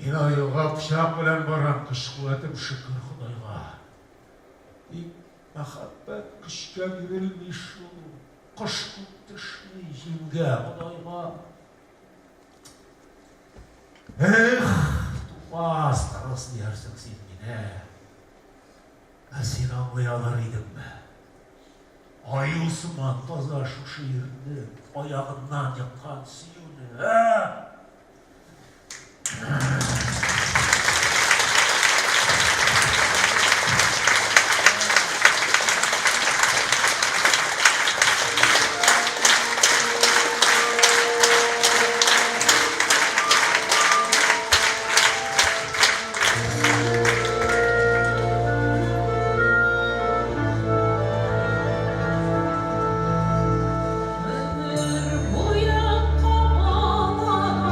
Мин аюга пычак белән барам, көч-куәтем шөкер Ходайга. Тик мәхәббәт көчкә бирелми шул, кош күк төшми җимгә Ходайга. Эх, тупас, кырыс диярсең син мине. Ә син аңлый алыр идеңме? Аю сыман таза шушы ирне аягыннан еккан сөюне, ә? Гомер буе кабаланам.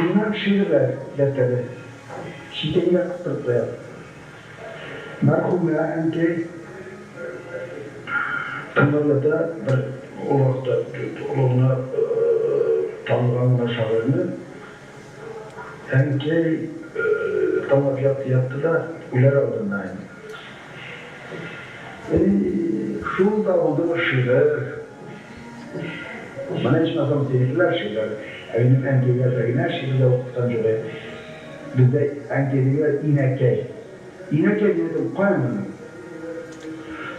Шуннан шигырьләр дәфтәре читәнгә кыстырып куя. Мәрхүмә әнкәй тыңлап ята, бер ул вакытта олы гына танылган гына шагыйрьне. Әнкәй тыңлап ятты, ятты да, үләр алдыннан инде. Әй, шул да булдымы шигырь? Менә ичмасам синекеләр шигырь. Ә минем әнкәйгә бер генә шигырь дә укыткан юк иде. Бездә әнкәй дигән инәкәй. Инәкәй мин әйтәм, каян белдең?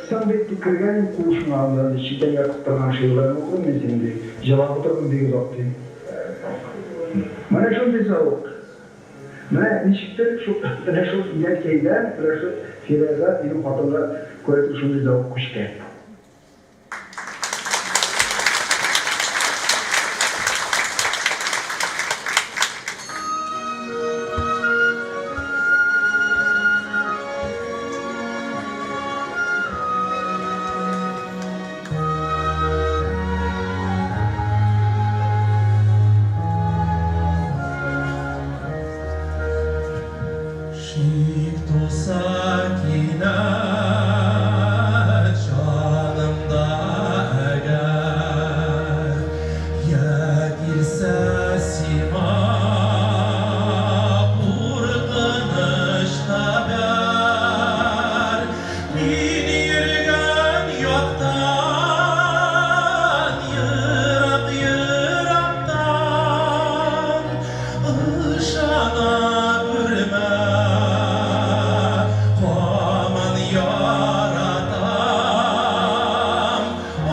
Соң бит дип кергән идем куышыңа анда, ди, читәнгә кыстырган шигырьләрне укыдым мин синең, ди. Җылап утырдым бик озак, ди. Менә шундый зәвык. Менә ничектер шул, менә шул инәкәйдән, менә шул Фирәзә, минем хатынга, күрәсең, шундый зәвык күчкән. Шик туса кинәт җанымда әгәр, Я килсә сиңа куркыныч хәбәр, Мин йөргән яктан, ерак-ерактан, Ышана күрмә, һаман яратам.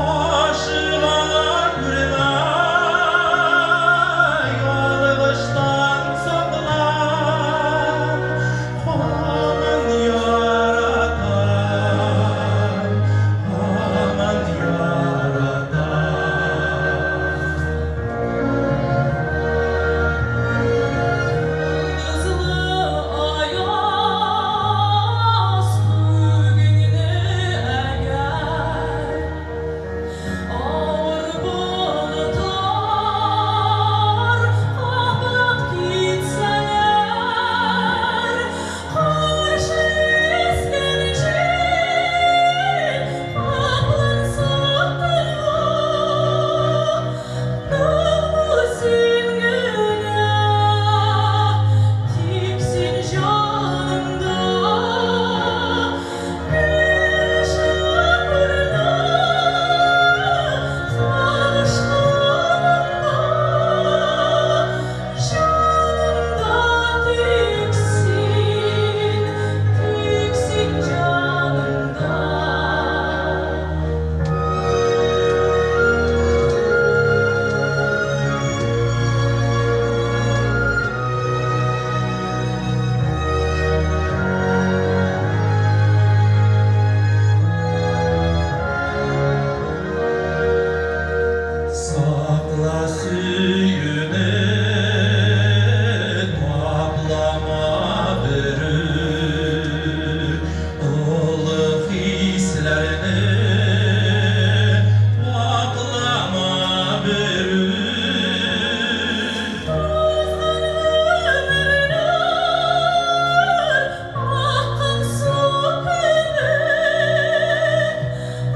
Ашыга күрмә, ялгыштан саклан. Һаман яратам, һаман яратам. Йолдызлы аяз күгеңне әгәр Авыр болытлар каплап китсәләр, Каршы искән җил капланса төнлә, Нык бул син генә, тик син җанымда бирче күрмә, сагышканымда, җанымда тик син, тик син җанымда. Сакла сөюне, таплама берүк, Олы хисләрне ваклама берүк. Узган гомерләр аккан су кебек,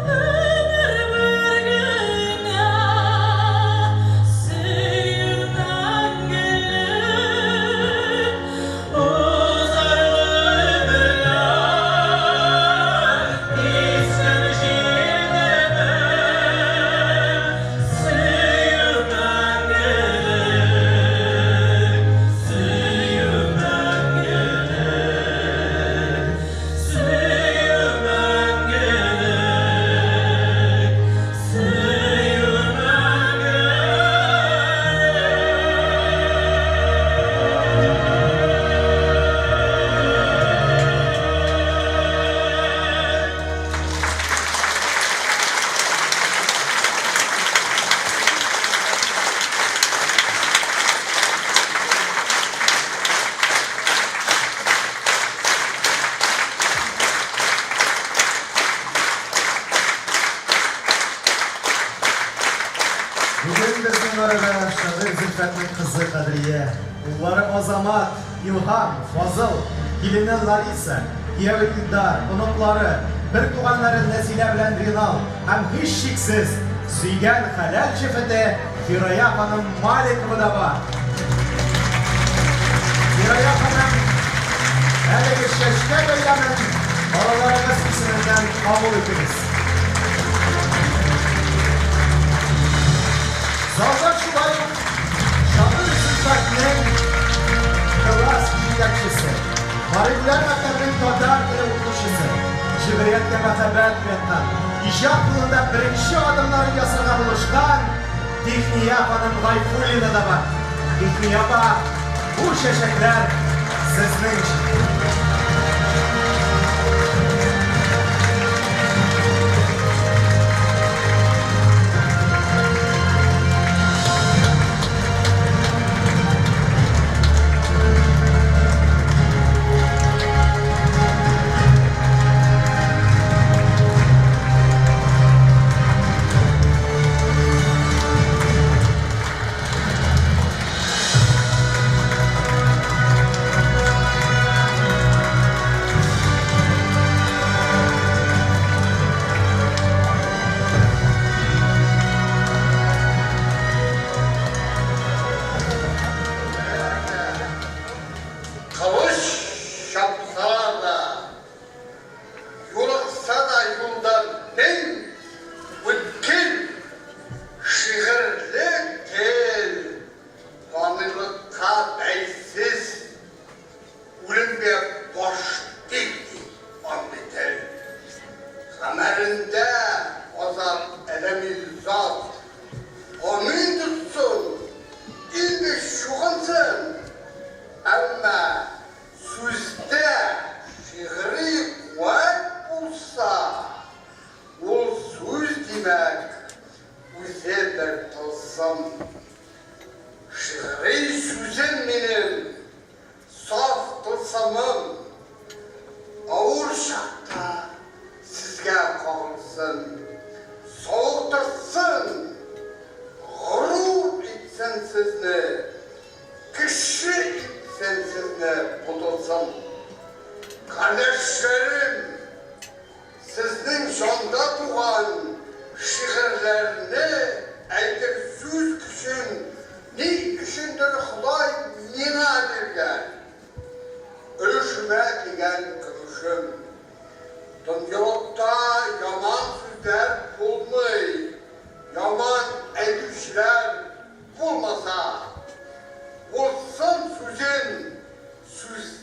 Гомер бер генә, сөю мәңгелек. Узар гомерләр искән җил кебек, Сөю мәңгелек, сөю мәңгелек, сөю мәңгелек, сөю мәңгелек. Бүген безнең арада шагыйрь Зөлфәтнең кызы Кадрия. Уллары Азамат, Илһам, Фазыл, килене Лариса, кияве Илдар, оныклары, бертуганнары Нәзилә белән Ринал һәм, һичшиксез, сөйгән хәләл җефете Фирая ханым Маликова да бар. Фирая ханым, әлеге чәчкә бәйләмен балаларыгыз исеменнән кабул итегез. Залда шулай ук Шагыйрь Зөлфәтнең класс җитәкчесе, Барыйгүләр мәктәбенең татар теле укытучысы, шигърияткә мәхәббәт уяткан, иҗат юлында беренче адымнарын ясарга булышкан Техния ханым Гайфуллина да бар. Техния апа, бу чәчәкләр сезнең өчен. Кылыч чапсалар да, Юлыкса да юлдан мең үткел Шигырьле тел Фанилыкка бәйсез Үлемгә баш бирми андый тел. Гамәлендә азат адәми зат Амин тотсын, инде чукынсын, Әмма Сүздә шигъри куәт булса, ул сүз, димәк, үзе бер тылсым. Шигъри сүзем минем, саф тылсымым, авыр чакта сезгә кагылсын, савыктырсын, горур итсен сезне. Кеше итсен сезне бу тылсым. Кардәшләрем, сезнең җанда туган шигырьләрне әйтер сүз көчен ни өчендер Ходай миңа биргән. Өлешемә тигән көмешем. Дөньялыкта яман сүзләр булмый, яман әйтүчеләр Булмаса, булсын сүзен сүздә.